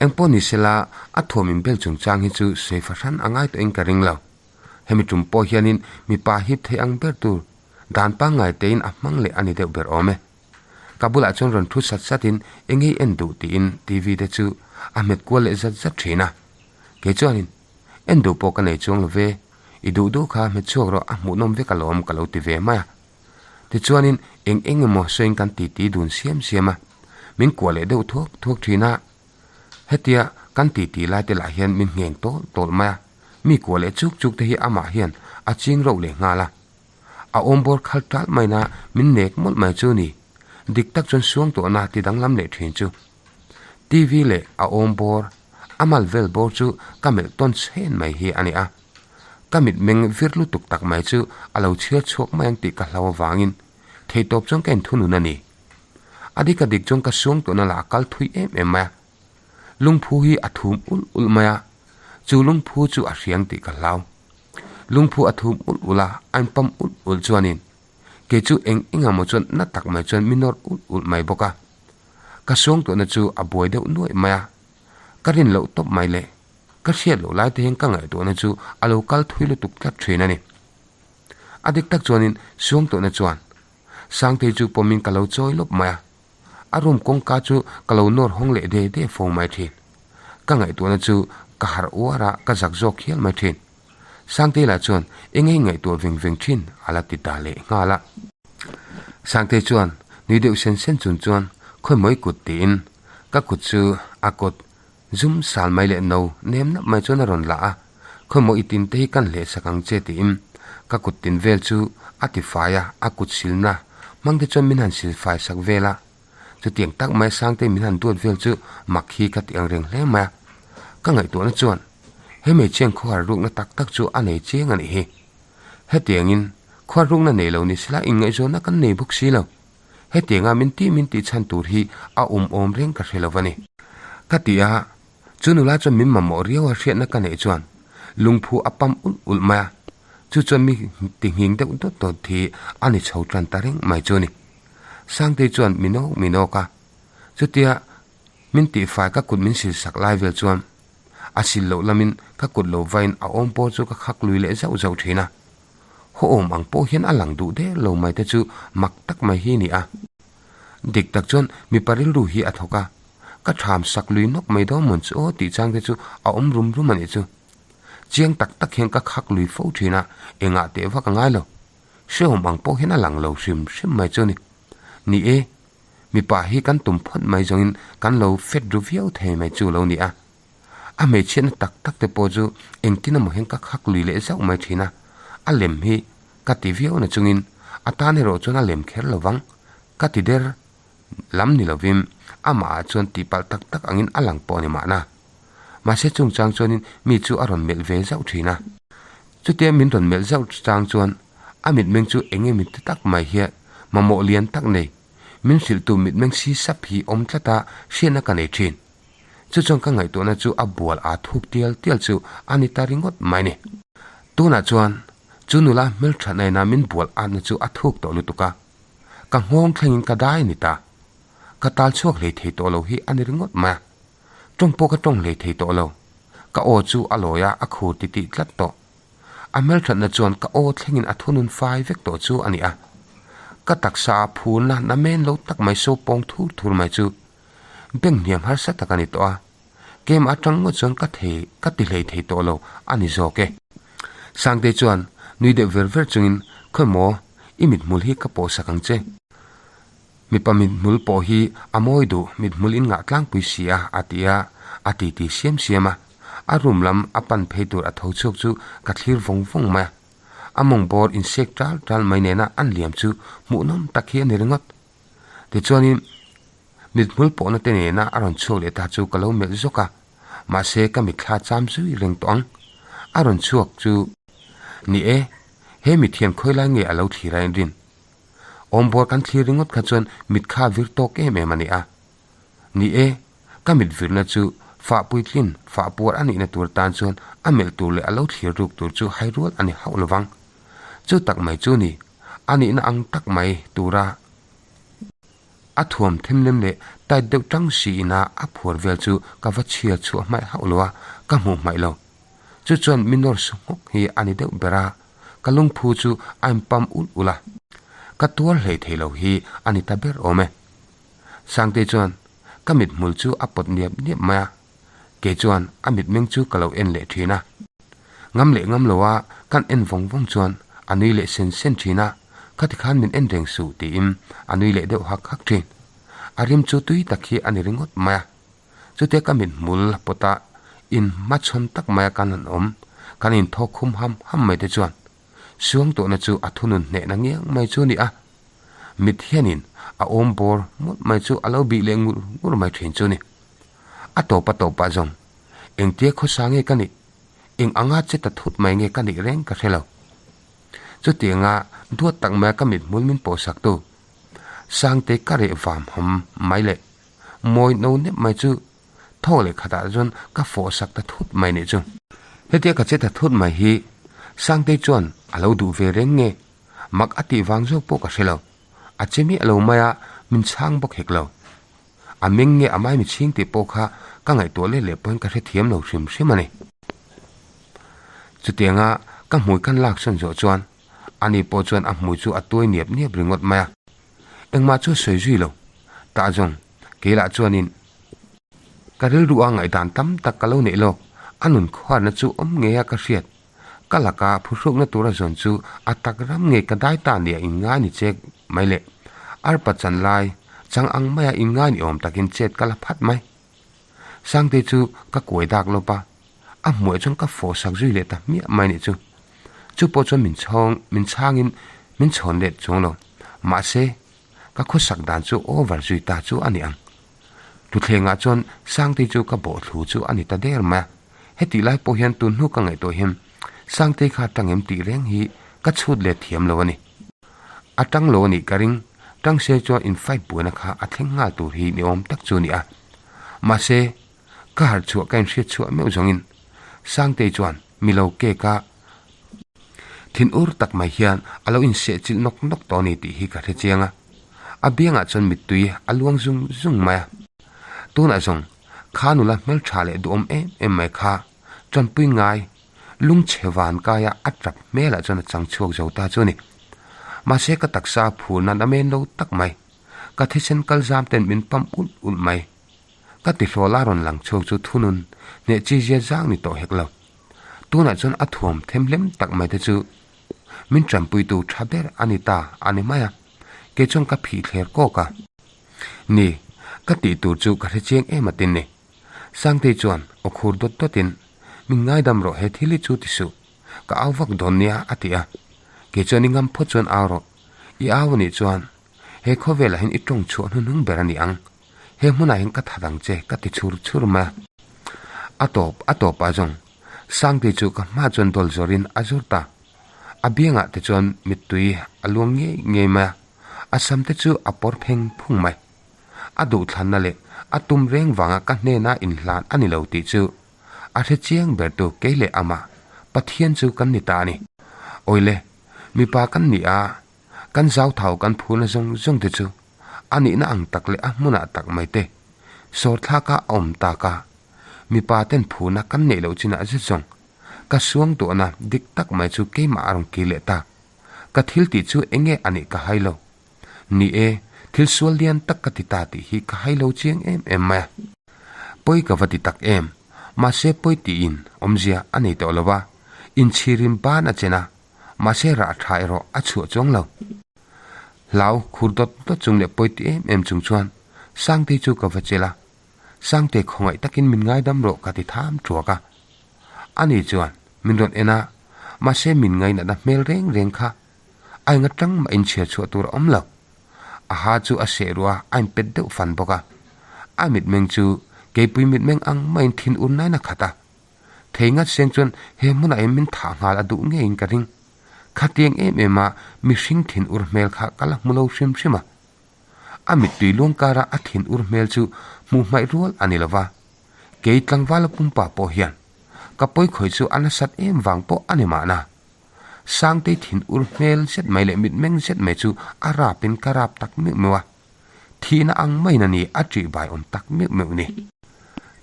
Engpawh ni sela, a thuam inbel chungchang hi chu sawi fahran a ngai tawhin ka ring lo. Hemi tum pawh hianin mipa hip thei ang ber tur dan pangngai tein a hmang leh a ni deuh ber awm e. Ka bulah chuan rawn thu sat sat in engei en duh tiin TV te chu a hmet kual leh zat zat thin a. Kei chuanin, En duh pawh ka nei chuang lo ve, i duh duh kha hmet chhuak rawh a hmuhnawm vek alawm ka lo ti ve mai a. Tichuanin eng eng emaw sawiin kan titi dun siam siam a, min kuah leh deuh thuak thuak thin a. Hetia kan titi lai te lah hian min ngheng tawl tawl mai a. Mi kuah leh chuk chuk te hi amah hian a ching rauh leh nghal a. A awmbawr khal ṭalh maina min nek mawlh mai chu ni. Dik tak chuan suang tawhna ti danglam leh ṭhin chu. TV leh a awmbawr, a mal vel bawr chu ka melh tawn chhen mai hi a ni a. Ka mitmeng vir lutuk tak mai chu a lo chhiar chhuak mai ang tih ka hlau avangin theihtawp chuan ka inthunun a ni. A dik a dik chuan ka suang tawhna lah a kal thui em em mai a. Lungphu hi a thum ulh ulh mai a, chu lungphu chu a hriang tih ka hlau. Lungphu a thum ulh ulh a, a inpam ulh ulh chuanin kei chu eng eng emaw chuan na tak mai chuan mi nawr ulh ulh mai bawk a. Ka suang tawhna chu a buai deuh nuaih mai a, ka rin loh tawp mai le. Ka hriat loh lai te hian ka ngaihtuahna chu a lo kal thui lutuk tlat thin a ni. A dik tak chuanin suang tawhna chuan Sangtei chu pawmin ka lo chawi lawp mai a, a room kawngka chu ka lo nawr hawng leh de de fo mai thin. Ka ngaihtuahna chu ka harh uar a, ka zak zawk hial mai thin. Sangtei lah chuan eng nge ngaihtuah veng veng thin a la ti ta leh nghal a. Sangtei chuan nui deuh sen sen chung chuan khawimawi kut tiin ka kut chu a kut Zum sal mai leh no nem nap mai chuan a rawn la a, Khawimaw i tin te hi kan hleh sak ang che tiin ka kut tin vel chu a ti fai a, a kut silna hmang te chuan min han sil fai sak vel a. Chutiang tak mai Sangtei min han duat vel chu mak hi ka ti ang reng hle mai a. Ka ngaihtuahna chuan he hmeichhian khawhar rukna tak tak chu a nei chiang a nih hi. Hetiangin khuar rukna nei lo ni sela inngaihzawnna kan nei bawk si lo. Hetianga min tih min tih chhan tur hi a awm awm reng ka hre lo va ni. Ka ti a, chu nula chuan min mamawh riau a hriatna ka neih chuan lungphu a pam ulh ulh mai a, chu chuan mi ti nghing deuh dawt dawt hi a ni chho tan ta reng mai chu a ni. Sangtei chuan mi nawk mi nawk a, chutia min tihfai ka kut min sil sak lai vel chuan a sil loh lamin ka kut lo vain a awm pawh chu ka khak lui leh zauh zauh thin a. Haw awm ang pawh hian a lang duh der lo mai te chu mak tak mai hi ni a. Dik tak chuan mipa rilru hi a thawk a, ka tham sak lui nawk mai dawn mawn chu aw tih chang te chu a awm rum rum a nih chu. Chiang tak tak hian ka khak lui fo thin a, engah teh vak a ngai lo. Hrehawm ang pawh hian a lang lo hrim hrim mai chu ni. Ni e, mipa hi kan tum phawt mai zawngin kan lo fet ru viau thei mai chu lo ni a. A hmeichhiatna tak tak te pawh chu engtin emaw hian ka khak lui leh zauh mai thin a, a lem hi ka ti viau na chungin a tan erawh chuan a lem kher lo vang, ka ti der lam ni lovin amah ah chuan tihpalh tak tak angin a lang pawh a ni mahna. Mahse chungchang chuanin mi chu a rawn melh ve zauh thin a, chutia min rawn melh zauh chang chuan a mitmeng chu eng emaw ti tak mai hian mamawh lian tak nei, min hrilhtu mitmeng si sap hi awm tlat a hriatna ka nei thin. Chu chuan ka ngaihtuahna chu a bual aa thuk tial tial chu a ni ta ringawt mai ni. Tunah chuan chu nula hmelthatna ina min bual atna chu a thuk tawh lutuk a, ka nghawng thlengin ka dai a ni ta. Ka tal chhuak hlei thei tawh lo hi a ni ringawt mai a. Tawng pawh ka tawng hlei thei tawh lo. Ka aw chu a lawi a, a khur titih tlat tawh. A hmelthatna chuan ka aw thlengin a thunun fai vek tawh chu a ni a. Ka taksa a phurna namen lo tak mai so pawng thur thur mai chu Bank hniam harsa tak a ni tawh a, kem atang ngawt chuan ka thei ka ti hlei thei tawh lo a ni zawk e. Sangtei chuan nui deuh ver ver chungin, Khawimaw, i mithmul hi ka pawh sak ang che. Mipa mithmul pawh hi a mawi duh, mithmul in ngah tlangpui si a, a ti a, a titi siam siam a. A room lam a pan phei tur a tho chhuak chu ka thlir vawng vawng mai a. A mawng bawr insek tal tal mai nena an liam chu hmuhnawm tak hi a ni ringawt. Tichuanin mithmul pawhna te nena a rawn chhuak leh ta chu ka lo melh zawk a, mahse ka mitthla cham zui reng tawh ang. A rawn chhuak chu, Ni e, he mithian khawi lai nge a lo thlir a inrin? Awmbawr kan thlir ringawt kha chuan mit kha a vir tawk em em a ni a. Ni e, ka mit virna chu fah puitlin, fah puar a nihna tur tan chuan a melh tur leh a lo thlir ruk tur chu hai rual a ni hauh lovang. Chu tak mai chu ni, a nihna ang tak mai tura a thuam themlem leh tight deuh tang siin a a phuar vel chu ka va chhiar chhuah hmaih hauh lo a, ka hmuh hmaih lo. Chu chuan mi nawr su nghawk hi a ni deuh ber a, ka lungphu chu a inpam ulh ulh a. Ka tuar hlei thei lo hi a ni ta ber awm e. Sangtei chuan ka mithmul chu a pawt niap niap mai a, kei chuan a mitmeng chu ka lo en leh thin a. Ngam leh ngam loa kan en vawng vawng chuan a nui leh sen sen thin a, khati khan min en reng suh tiin a nui leh deuh hak hak thin. A rim chu tui tak hi a ni ringawt mai a. Chutia ka mithmul pawta in hmachhawn tak maia kan han awm. kan inthawk khum ham ham mai te chuan suangtuahna chu a thunun hnehna ngiang mai chu a ni a. Mit hianin a awm bawr mawlh mai chu a lo bih leh ngur ngur mai thin chu a ni. A tawp a tawpah zawng engtia khawsa nge ka nih, eng anga che ta thut mai nge ka nih reng ka hre lo. Chutianga duat tak maia ka mithmul min pawhsaktu Sangte ka reh vam hawm mai leh mawi no nep mai chu thaw leh khatah chuan ka fawh sak ta thut mai nih chu. Hetia ka che ta thut mai hi Sangtei chuan a lo duh ve reng nge mak a tih vang zawk pawh ka hre lo. A che miah lo mai a, min chhang bawk hek lo. A meng nge a mai michhing tih pawh kha ka ngaihtuah let leh pawhin ka hrethiam lo hrim hrim a ni. Chutianga ka hmui kan lak sawn zawh chuan ani pawh chuan a hmui chu a tuai niap niap ringawt mai a. Engmah chu a sawi zui lo. Tah zawng, kei lah chuanin ka rilru a ngaihdan tam tak ka lo neih lawk, a nun khuarna chu awm ngei a ka hriat. Ka laka phuhrukna tura zawn chu a tak ram ngei ka dai ta nia inngai ni chek mai le. Arpa chan lai chang ang maia inngai ni awm takin chet ka la phat mai. Sangtei chu ka kuai dak lawp a, a hmuhah chuan ka fawh sak zui leh ta hmiah mai nih chu. Chu pawh chuan min chhawng min chhangin min chhawn let chuang lo. Mahse, ka khawsak dan chu over zui ta chu a ni ang. Thuthlengah chuan Sangtei chu ka bawhthlu chu a ni ta der mai a. Hetih lai pawh hian tun hnu ka ngaihtuah hian Sangtei kha tang em tih reng hi ka chhut let thiam lo a ni. A tang lo a nih ka ring, tang se chuan in fight buaina kha a thleng nghal tur hi ni awm tak chu a ni a. Mahse, ka harh chhuah ka inhriat chhuah meuh zawngin Sangtei chuan mi lo cake a thin ur tak mai hian a lo inseh chilh nawk nawk tawh a ni tih hi ka hre chiang a. A biangah chuan mittui a luang zung zung mai a. Tunah zawng kha nula hmeltha leh duhawm em em mai kha tanpui ngai lungchhe van kaia a tap hmelah chuan a chang chhuak zo ta chu a ni. Mahse ka taksa a phur nan a men lo tak mai. Ka thisen kal zam ten min pam ulh ulh mai. Ka tihlawl a rawn lang chhuak chu thunun hneh chi zia zang ni tawh hek lo. Tunah chuan a thuam themhlem tak mai te chu min tanpuitu tha ber a ni ta a ni mai a, kei chuan ka phih thler kawk a. Ni, ka tih tur chu ka hre chiang em atin ni. Sangtei chuan aw khur dawt dawtin, Min ngaidam rawh he thil hi chu ti suh, ka au vak dawn nia a ti a. Kei chuan i ngam phawt chuan au rawh, i au anih chuan he khawvelah hian i tawng chhuah hnuhnung ber a ni ang, he hmunah hian ka that ang che ka ti chhur chhur mai a. A tawp a tawpah zawng Sangtei chu ka hma chuan dawl zawrin a zawr ta. A biangah te chuan mittui a luang ngei ngei mai a. A sam te chu a pawr pheng phung mai. A duhthlanna leh a tum reng vanga ka hnena inhlan a ni lo tih chu a hre chiang ber tu kei leh amah Pathian chu kan ni ta a ni. Awile, mipa kan ni a, kan zauthau kan phurna zawng zawng te chu a nihna ang tak leh a hmunah tak mai te sawrthlaka a awm tak a, mipa ten phurna kan neih loh chinah zet zawng ka suangtuahna dik tak mai chu keimah a rawn kir leh ta. Ka thil tih chu enge a nih ka hai lo. Ni e, thil sual lian tak ka ti ta tih hi ka hai lo chiang em em mai a. Pawi ka va ti tak em, mahse pawi tiin awmzia a nei tawh lo va, inchhirin ban a chen a, mahse rah tha erawh a chhuah chuang lo. Hlau khur dawt dawt chung leh pawi ti em em chung chuan Sangtei chu ka va chelh a, Sangtei khawngaih takin min ngaidam rawh ka ti tham thuak a. Ani chuan min rawn en a, mahse min ngainatna hmel reng reng kha a eng atang mah inchhiar chhuah tur a awm lo. A ha chu a seh ruah a, a inpet deuh fan bawk a. A mitmeng chu keipui mitmeng ang maiin thin ur nain a khat a. Thei ngat seng chuan he hmunah hian min thah nghal a duh ngeiin ka ring. Khatiang em em a mihring thin ur hmel kha ka la hmu lo hrim hrim a. A mittui luang kara a thin ur hmel chu hmuh hmaih rual a ni lo va. Kei tlangvala pumpa pawh hian ka pawikhawih chu a nasat em vang pawh a ni mahna. Sangtei thin ur hmel zet mai leh mitmeng zet mai chu a rapin ka rap tak meuh meuh a. Thihna ang maiin a ni a ṭih bai awm tak meuh meuh ni.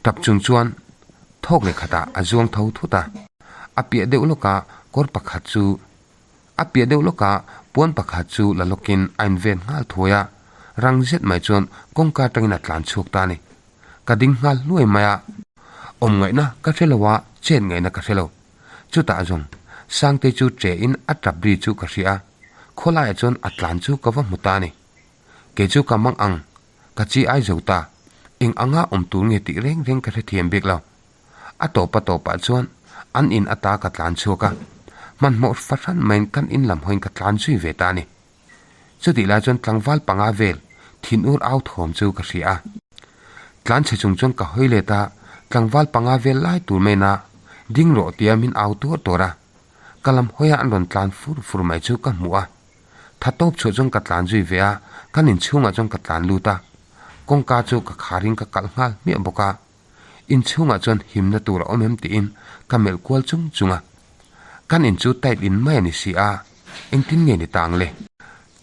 Tap chung chuan thawk leh khatah a zuang tho thut a. A piah deuh lawka kawr pakhat chu A piah deuh lawkah puan pakhat chu la lawkin a inven nghal thuai a, rang zet mai chuan kawngka atangin a tlan chhuak ta a ni. Ka ding nghal hluai mai a. Awm ngaihna ka hre lo a, chet ngaihna ka hre lo. Chutah zawng Sangtei chu ṭehin a ṭap ri chu ka hria a, khawlaiah chuan a tlan chu ka va hmu ta a ni. Kei chu ka mang ang, ka chi ai zo ta, eng anga awm tur nge tih reng reng ka hrethiam bik lo. A tawp a tawpah chuan An in ata ka tlan chhuak a, hmanhmawh fahran maiin kan in lam hawiin ka tlan zui ve ta a ni. Chutih lai chuan tlangval panga vel thinur au thawm chu ka hria a. Tlan chhe chung chuan ka hawi let a, tlangval panga vel lai tur maina ding rawh tia min au tuar tuar a. Ka lam hawia an rawn tlan fur fur mai chu ka hmuh a. Tha tawp chhuah chuan ka tlan zui ve a, kan inchhungah chuan ka tlan lut a. Kawngka chu ka kharin ka kalh nghal hmiah bawk a. Inchhungah chuan himna tur a awm em tiin ka melh kual chung chung a. Kan in chu tight in mai a ni si a, engtin nge ni tang le?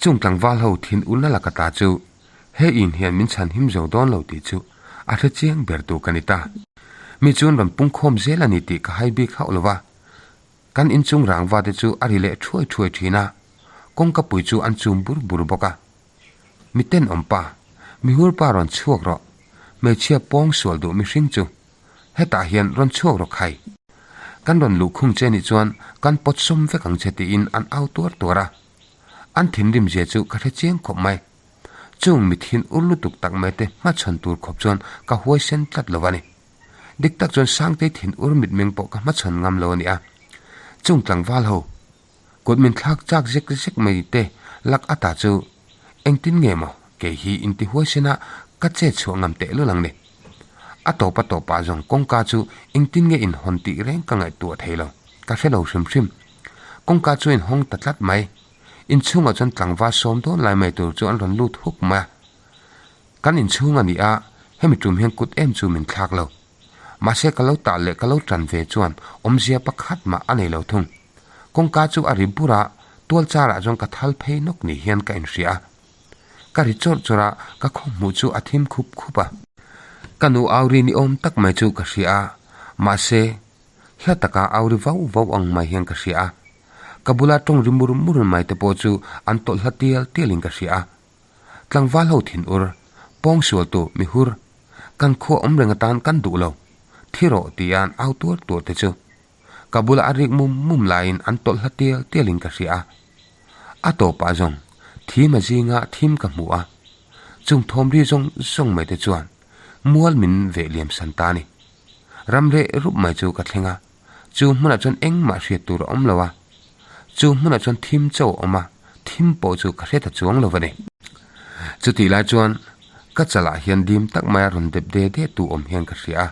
Chung tlangval ho thin ulna laka ta chu he in hian min chhan him zo dawn lo tih chu a hre chiang ber tu ka ni ta. Mi chuan rawn pungkhawm zel a ni tih ka hai bik hauh lo va. Kan inchung rangva te chu a ri leh thuai thuai thin a, kawngka pui chu an chum bur bur bawk a. Mi tenawm pa, mi hur pa rawn chhuak rawh, hmeichhia pawng sual duh mihring chu hetah hian rawn chhuak rawh khai. Kan rawn luh khung che nih chuan kan pawt sawm vek ang che tiin an au tuar tuar a. An thinrim zia chu ka hre chiang khawp mai. Chung mi thin ur lutuk tak mai te hmachhawn tur khawp chuan ka huaisen tlat lo a ni. Dik tak chuan Sangtei thin ur mitmeng pawh ka hmachhawn ngam lo a ni a. Chung tlangval ho Kut min thlak chak zek zek mai te lak ata chu engtin nge maw kei hi inti huaisen a ka chet chhuah ngam teh lul ang ni. A tawp a tawp ah zawng kawngka chu engtin nge in hawn tih reng ka ngaihtuah thei lo, ka hre lo hrim hrim. Kawngka chu in hawng ta tlat mai. Inchhungah chuan tlangval sawm dawn lai mai tur chu an rawn lut huk mai a. Kan inchhung a ni a, hemi tum hian kut em chu min thlak lo. Mahse ka lo tah leh ka lo tan ve chuan awmzia pakhat mah a nei lo thung. Kawngka chu a ri bur a, tual charah chuan ka thal phei nawk ni hian ka inhria a. Ka ri chawrh chawrh a, ka khaw hmuh chu a thim khup khup a. Ka nu au ri ni awm tak mai chu ka hria a, mahse hla taka au ri vau vau ang mai hian ka hria a. Ka bula tawng ri mur mur mai te pawh chu an tawlh hla tial tialin ka hria a. Tlangval ho thin ur, pawng sual tu mi hur, kan khua awm reng atan kan duh lo, thi rawh tia an au tuar tuar te chu ka bula a rik mum mum laiin an tawlh hla tial tialin ka hria a. A tawpah zawng thim a zinga thim ka hmu a, chung thawm ri zawng zawng mai te chuan mual min veh liam san ta a ni. Ram reh rup mai chu ka thleng a, chu hmunah chuan engmah hriat tur a awm lo a, chu hmunah chuan thim chauh a awm a, thim pawh chu ka hre ta chuang lo a ni. Chutih lai chuan ka chalah hian dim tak maia rawn dep de de tu awm hian ka hria a,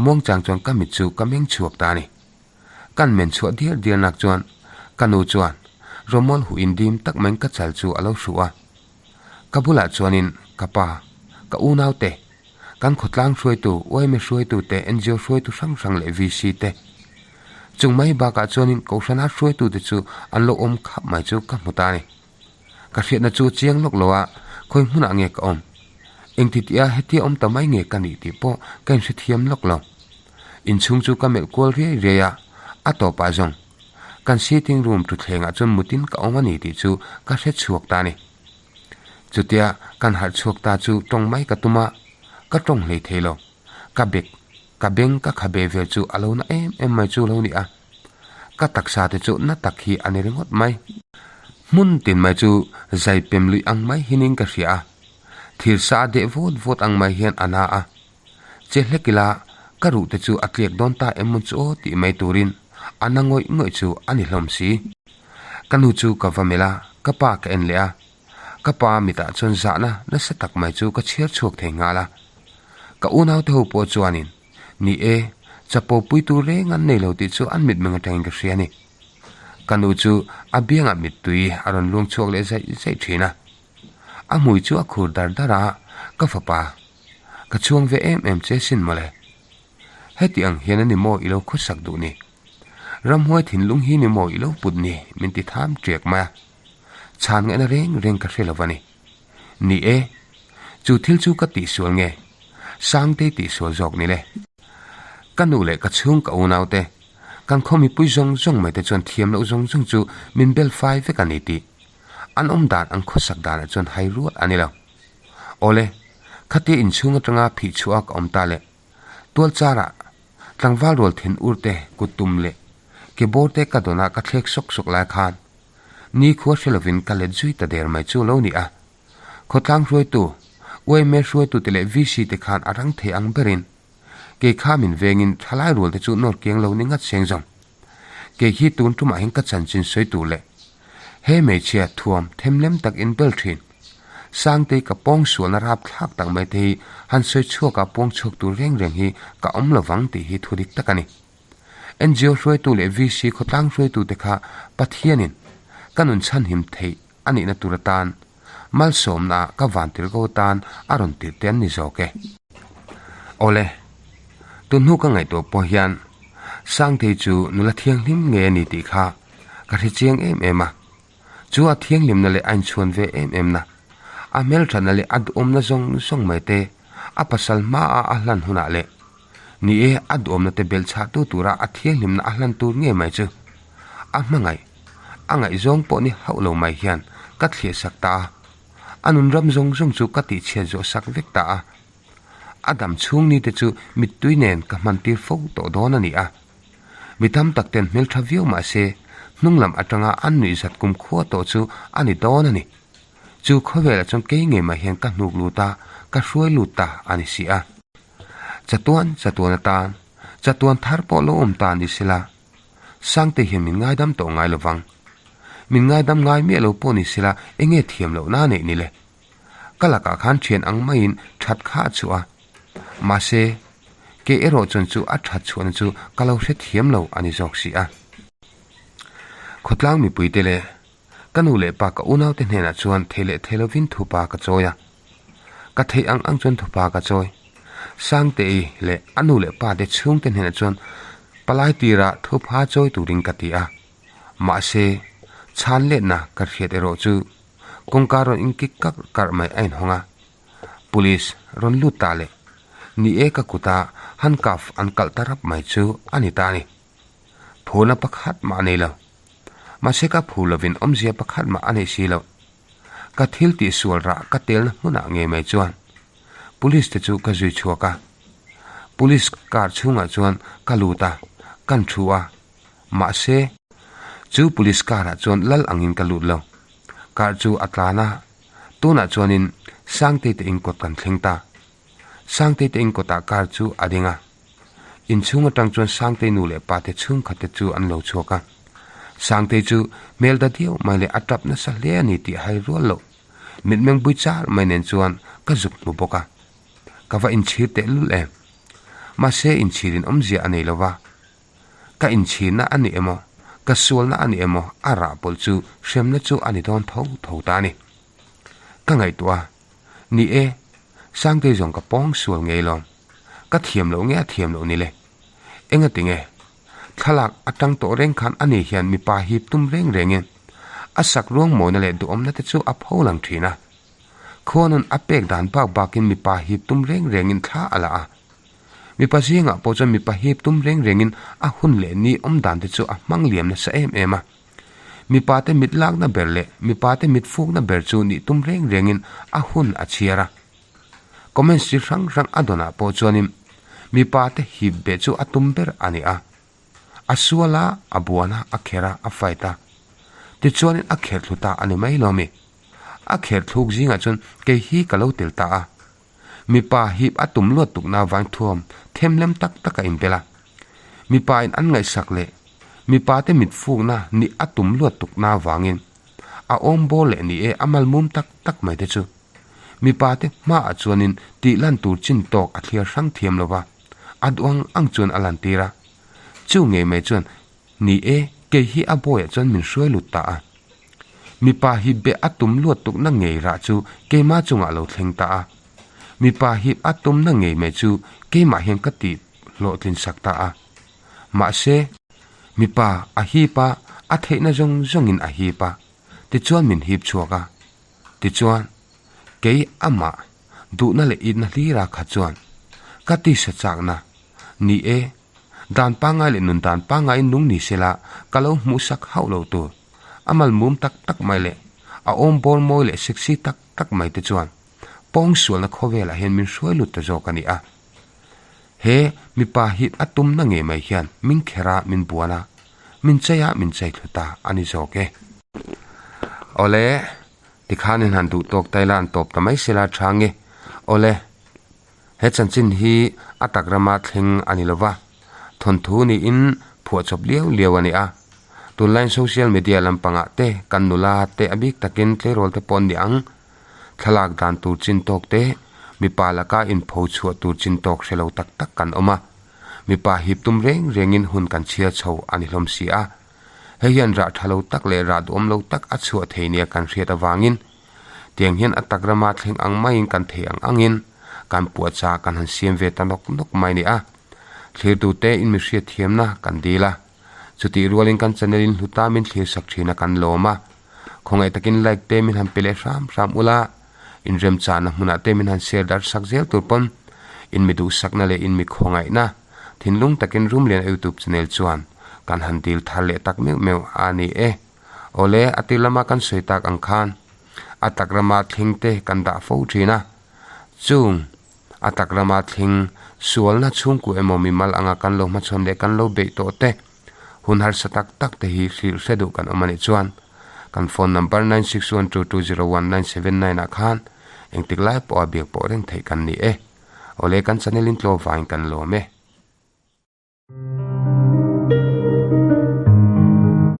muangchang chuan ka mit chu ka meng chhuak ta a ni. Kan men chhuah diar diar nak chuan ka nu chuan rawmawl huh in dim tak maiin ka chal chu a lo hruh a, ka bulah chuanin ka pa, ka unaute, Kan khawtlang hruaitu, yma hruaitu te, ngo hruaitu hrang hrang leh VC te. Chung mai bakah chuanin Kohhrana hruaitute chu an lo awm khap mai chu ka hmu ta a ni. Ka hriatna chu chiang lawk lo a, khawi hmunah nge ka awm? Engti tia hetia awm ta mai nge ka nih tih pawh ka inhrethiam lawk lo. Inchhung chu ka melh kual riai riai a, a tawpah zawng kan sitting room thutthlengah chuan mutin ka awm a ni tih chu ka hre chhuak ta a ni. Chutia kan harh chhuak ta chu tawng mai ka tum a, ka tawng hlei thei lo. Ka bek, ka beng ka khabe vel chu a lo na em em mai chu lo ni a. Ka taksa te chu na tak hi a ni ringawt mai. Hmun tin mai chu zai pem luih ang mai hinin ka hria a. Thir sa a deh vawt vawt ang mai hian a na a. Che hlek ila ka ruh te chu a tliak dawn ta em mawn chu aw tih mai turin a na ngawih ngawih chu a ni hlawm si. Ka nu chu ka va melh a, ka pa ka en leh a. Ka pa mitah chuan zahna nasa tak mai chu ka chhiar chhuak thei nghal a. Ka unaute ho pawh chuanin, Ni e, chapo pui tur reng an nei lo tih chu an mitmeng atangin ka hria a ni. Ka nu chu a biangah mittui a rawn luang chhuak leh zaih zaih thin a. A hmui chu a khur dar dar a, Ka fapa, ka chhuang ve em em che sin mawle. Heti ang hian a ni maw i lo khawsak duh ni? Ramhuai thinlung hi ni maw i lo put ni min ti tham ṭiak mai a. Chhan ngaihna reng reng ka hre lo va ni. Ni e, chu thil chu ka tihsual nge? Sangtei tihsual zawk ni le. Ka nu leh ka chhung ka unau te, kan khaw mipui zawng zawng mai te chuan thiam loh zawng zawng chu min bel fai vek a ni tih an awm dan an khawsak danah chuan hai rual a ni lo. Awle, khatia inchhung atanga phih chhuah a ka awm ta le. Tual charah tlangval rual then ur te kut tum leh ke bawr te ka dawn a ka thlek sawk sawk lai khan nikhua hre lovin ka let zui ta der mai chu lo ni a. Khawtlang hruaitu, yma hruaitu te leh VC te khan a rang thei ang berin. Kei kha min vengin thalai rual te chu nawr kiang lo ni ngat seng zawng. Kei hi tun tumah hian ka chanchin sawi tur leh he hmeichhia thuam themlem tak in bel thin. Sangtei ka pawng sualna rap thlak tak mai te hi han sawi chhuak a pawng chhuak tur reng reng hi ka awm lovang tih hi thu dik tak a ni. NGO hruaitu leh VC khawtlang hruaitu te kha Pathianin ka nun chhanhim theih a nihna tur atan malsawmna ah ka vantirhko atan a rawn tirh te an ni zawk e. Awle, tun hnu ka ngaihtuah pawh hian Sangtei chu nula thianghlim ngei a ni tih kha ka hre chiang em em a. Chu a thianghlimna leh a inchhuan ve em em na, a hmelthatna leh a duhawmna zawng zawng mai te a pasal hmaa a hlan hunah leh Ni e, a duhawmna te belh chhahtu tura a thianghlimna a hlan tur ngei mai chu a hmangaih, a ngaihzawng pawh ni hauh lo mai hian ka thliah sak ta a. A nun ram zawng zawng chu ka tihchhiat zawh sak vek ta a. A dam chhung ni te chu mittui nen ka hman tir fo tawh dawn a ni a. Mi tam tak ten hmeltha viau mah se hnung lam atanga an nuihzat kumkhua tawh chu a ni dawn a ni. Chu khawvelah chuan kei ngei mai hian ka hnuk lut a, ka hruai lut ta a ni si a. Chatuan chatuan atan, chatuan thar pawh lo awm ta ni sela, Sangte hian min ngaidam tawh ngai lovang. Min ngaidam ngai miah lo pawh ni sela enge thiam lohna neih ni le? Ka lakah khan thian ang maiin that kha a chhuah a. Mahse, kei erawh chuan chu a that chhuahna chu ka lo hrethiam lo a ni zawk si a. Khawtlang mipuite leh ka nu leh pa ka unaute hnenah chuan thei leh thei lovin thupa ka chawi a. Ka theih ang ang chuan thupa ka chawi. Sangtei leh a nu leh pa te chhungte hnenah chuan palai tira thupha chawi turin ka ti a. Mahse, chhan letna ka hriat erawh chu kawngka rawn inkik karh karh mai a inhawng a. Police rawn lut ta leh ni e ka kuta handcuff an kalh ta rap mai chu a ni ta a ni. Phurna pakhat mah a nei lo. Mahse ka phur lovin awmzia pakhat mah a nei si lo. Ka thil tih sual rah ka telna hmunah ngei mai chuan Police te chu ka zui chhuak a. Police car chhungah chuan ka lut a, kan thu a. Mahse, chu Police car ah chuan lal angin ka lut lo. Car chu a tlan a, tunah chuanin Sangtei te inkawt kan thleng ta. Sangtei te inkawtah car chu a ding a. Inchhung atang chuan Sangtei nu leh pa te chhungkhat te chu an lo chhuak a. Sangtei chu hmel da diau mai leh a tap nasa hle a ni tih hai rual loh. Mitmeng bui char mai nen chuan ka zuk hmu bawk a. Ka va inchhir tehlul em. Mahse inchhirin awmzia a nei lo va. Ka inchhirna a ni emaw, ka sualna a ni emaw a rah pawlh chu hremna chu a ni dawn tho tho ta a ni. Ka ngaihtuah a, ni e, Sangtei zawng ka pawng sual ngei lawm. Ka thiam loh nge a thiam loh ni le? Engati nge? Thlalak atang tawh reng khan ani hian mipa hip tum reng rengin a sak ruang mawina leh duhawmna te chu a pho lang thin a. Khuanun a pek dan bak bakin mipa hip tum reng rengin thla a la a. Mipa zingah pawh chuan mipa hip tum reng rengin a hun leh ni awm dan te chu a hmang liam nasa em em a. Mipa te mit lakna ber leh mipa te mit fukna ber chu nih tum reng rengin a hun a chhiar a. Comments chi hrang hrang a dawnah pawh chuanin mipa te hip beh chu a tum ber a ni a. A sual a, a buan a, a kher a, a fight a. Tichuanin a kher thlu ta a ni mai lo mi. A kher thluk zingah chuan kei hi ka lo tel ta a. Mipa hip a tum luat tukna vang thuam themlem tak tak a inbel a. Mipa in an ngaihsak leh mipa te mit fukna nih a tum luat tukna vangin a awm bawr leh ni e a malmum tak tak mai te chu. Mipa te hmaah chuanin tih lan tur chin tawk a thliar hrang thiam lo va, a duh ang ang chuan a lantir a. Chu ngei mai chuan Ni e, kei hi a bawiah chuan min hruai lut ta a. Mipa hi be a tum luat tukna ngei rah chu keimah chungah a lo thleng ta a. Mipa hi a tumna ngei mai chu keimah hian ka tih hlawhtlin sak ta a. Mahse, mipa a hip a, a theihna zawng zawngin a hip a, tichuan min hip chhuak a. Tichuan, kei amah duhna leh itna hlira kha chuan ka tisa chakna, ni e, Dan pangngai leh nun dan pangngaiin nung ni sela ka lo hmuh sak hauh lo tur. A mal mum tak tak mai leh a awm bawr mawi leh sexy tak tak mai te chuan pawng sualna khawvelah hian min hruai lut ta zawk a ni a. He mipa hi a tumna ngei mai hian min kher a min buan a, min chei a min chei thlu ta a ni zawk e. Awle, tikhan in han duh tawk ta ila an tawp ta mai sela tha nge. Awle. He chanchin hi a tak rama thleng a ni lova, thawnthu niin phuahchawp liau liau a ni a. Tunlaiin social media lampangah te kan nula te a bik takin tleirawl te pawh an ni ang. Thlalak dan tur chin tawk te, mipa laka inpho chhuah tur chin tawk hre lo tak tak kan awm a. Mipa hip tum reng rengin hun kan chhiar chho a ni hlawm si a. Hei hian rah tha lo tak leh rah duhawm lo tak a chhuah thei nia kan hriat avangin tiang hian a tak rama thleng ang maiin kan thei ang angin kan puahchah kan han siam ve ta nawk nawk mai ni a. Thlirtute in mi hriat thiamna kan dil a. Chutih rualin kan channel in hluta min thlir sak thin a kan lawm a. Khawngaih takin like te min han pe leh hram hram ula, inremchahna hmunah te min han share dar sak zel tur pawn in mi duhsakna leh in mi khawngaihna thinlung takin Rumlian YouTube channel chuan kan han dil thar leh tak meuh meuh a ni e. Awle, a tir lama kan sawi tak ang khan a tak rama thleng te kan dah fo thin a, chung a tak rama thleng sualna chhungkua emaw mimal anga kan lo hmachhawn leh kan lo beih tawh te hun harsa tak tak te hi hrilh hre duh kan awm a nih chuan kan phone number 9612201979 ah khan engtik lai pawha biak pawh reng theih kan ni e. Awle kan channel in tlawm vangin kan lawm e.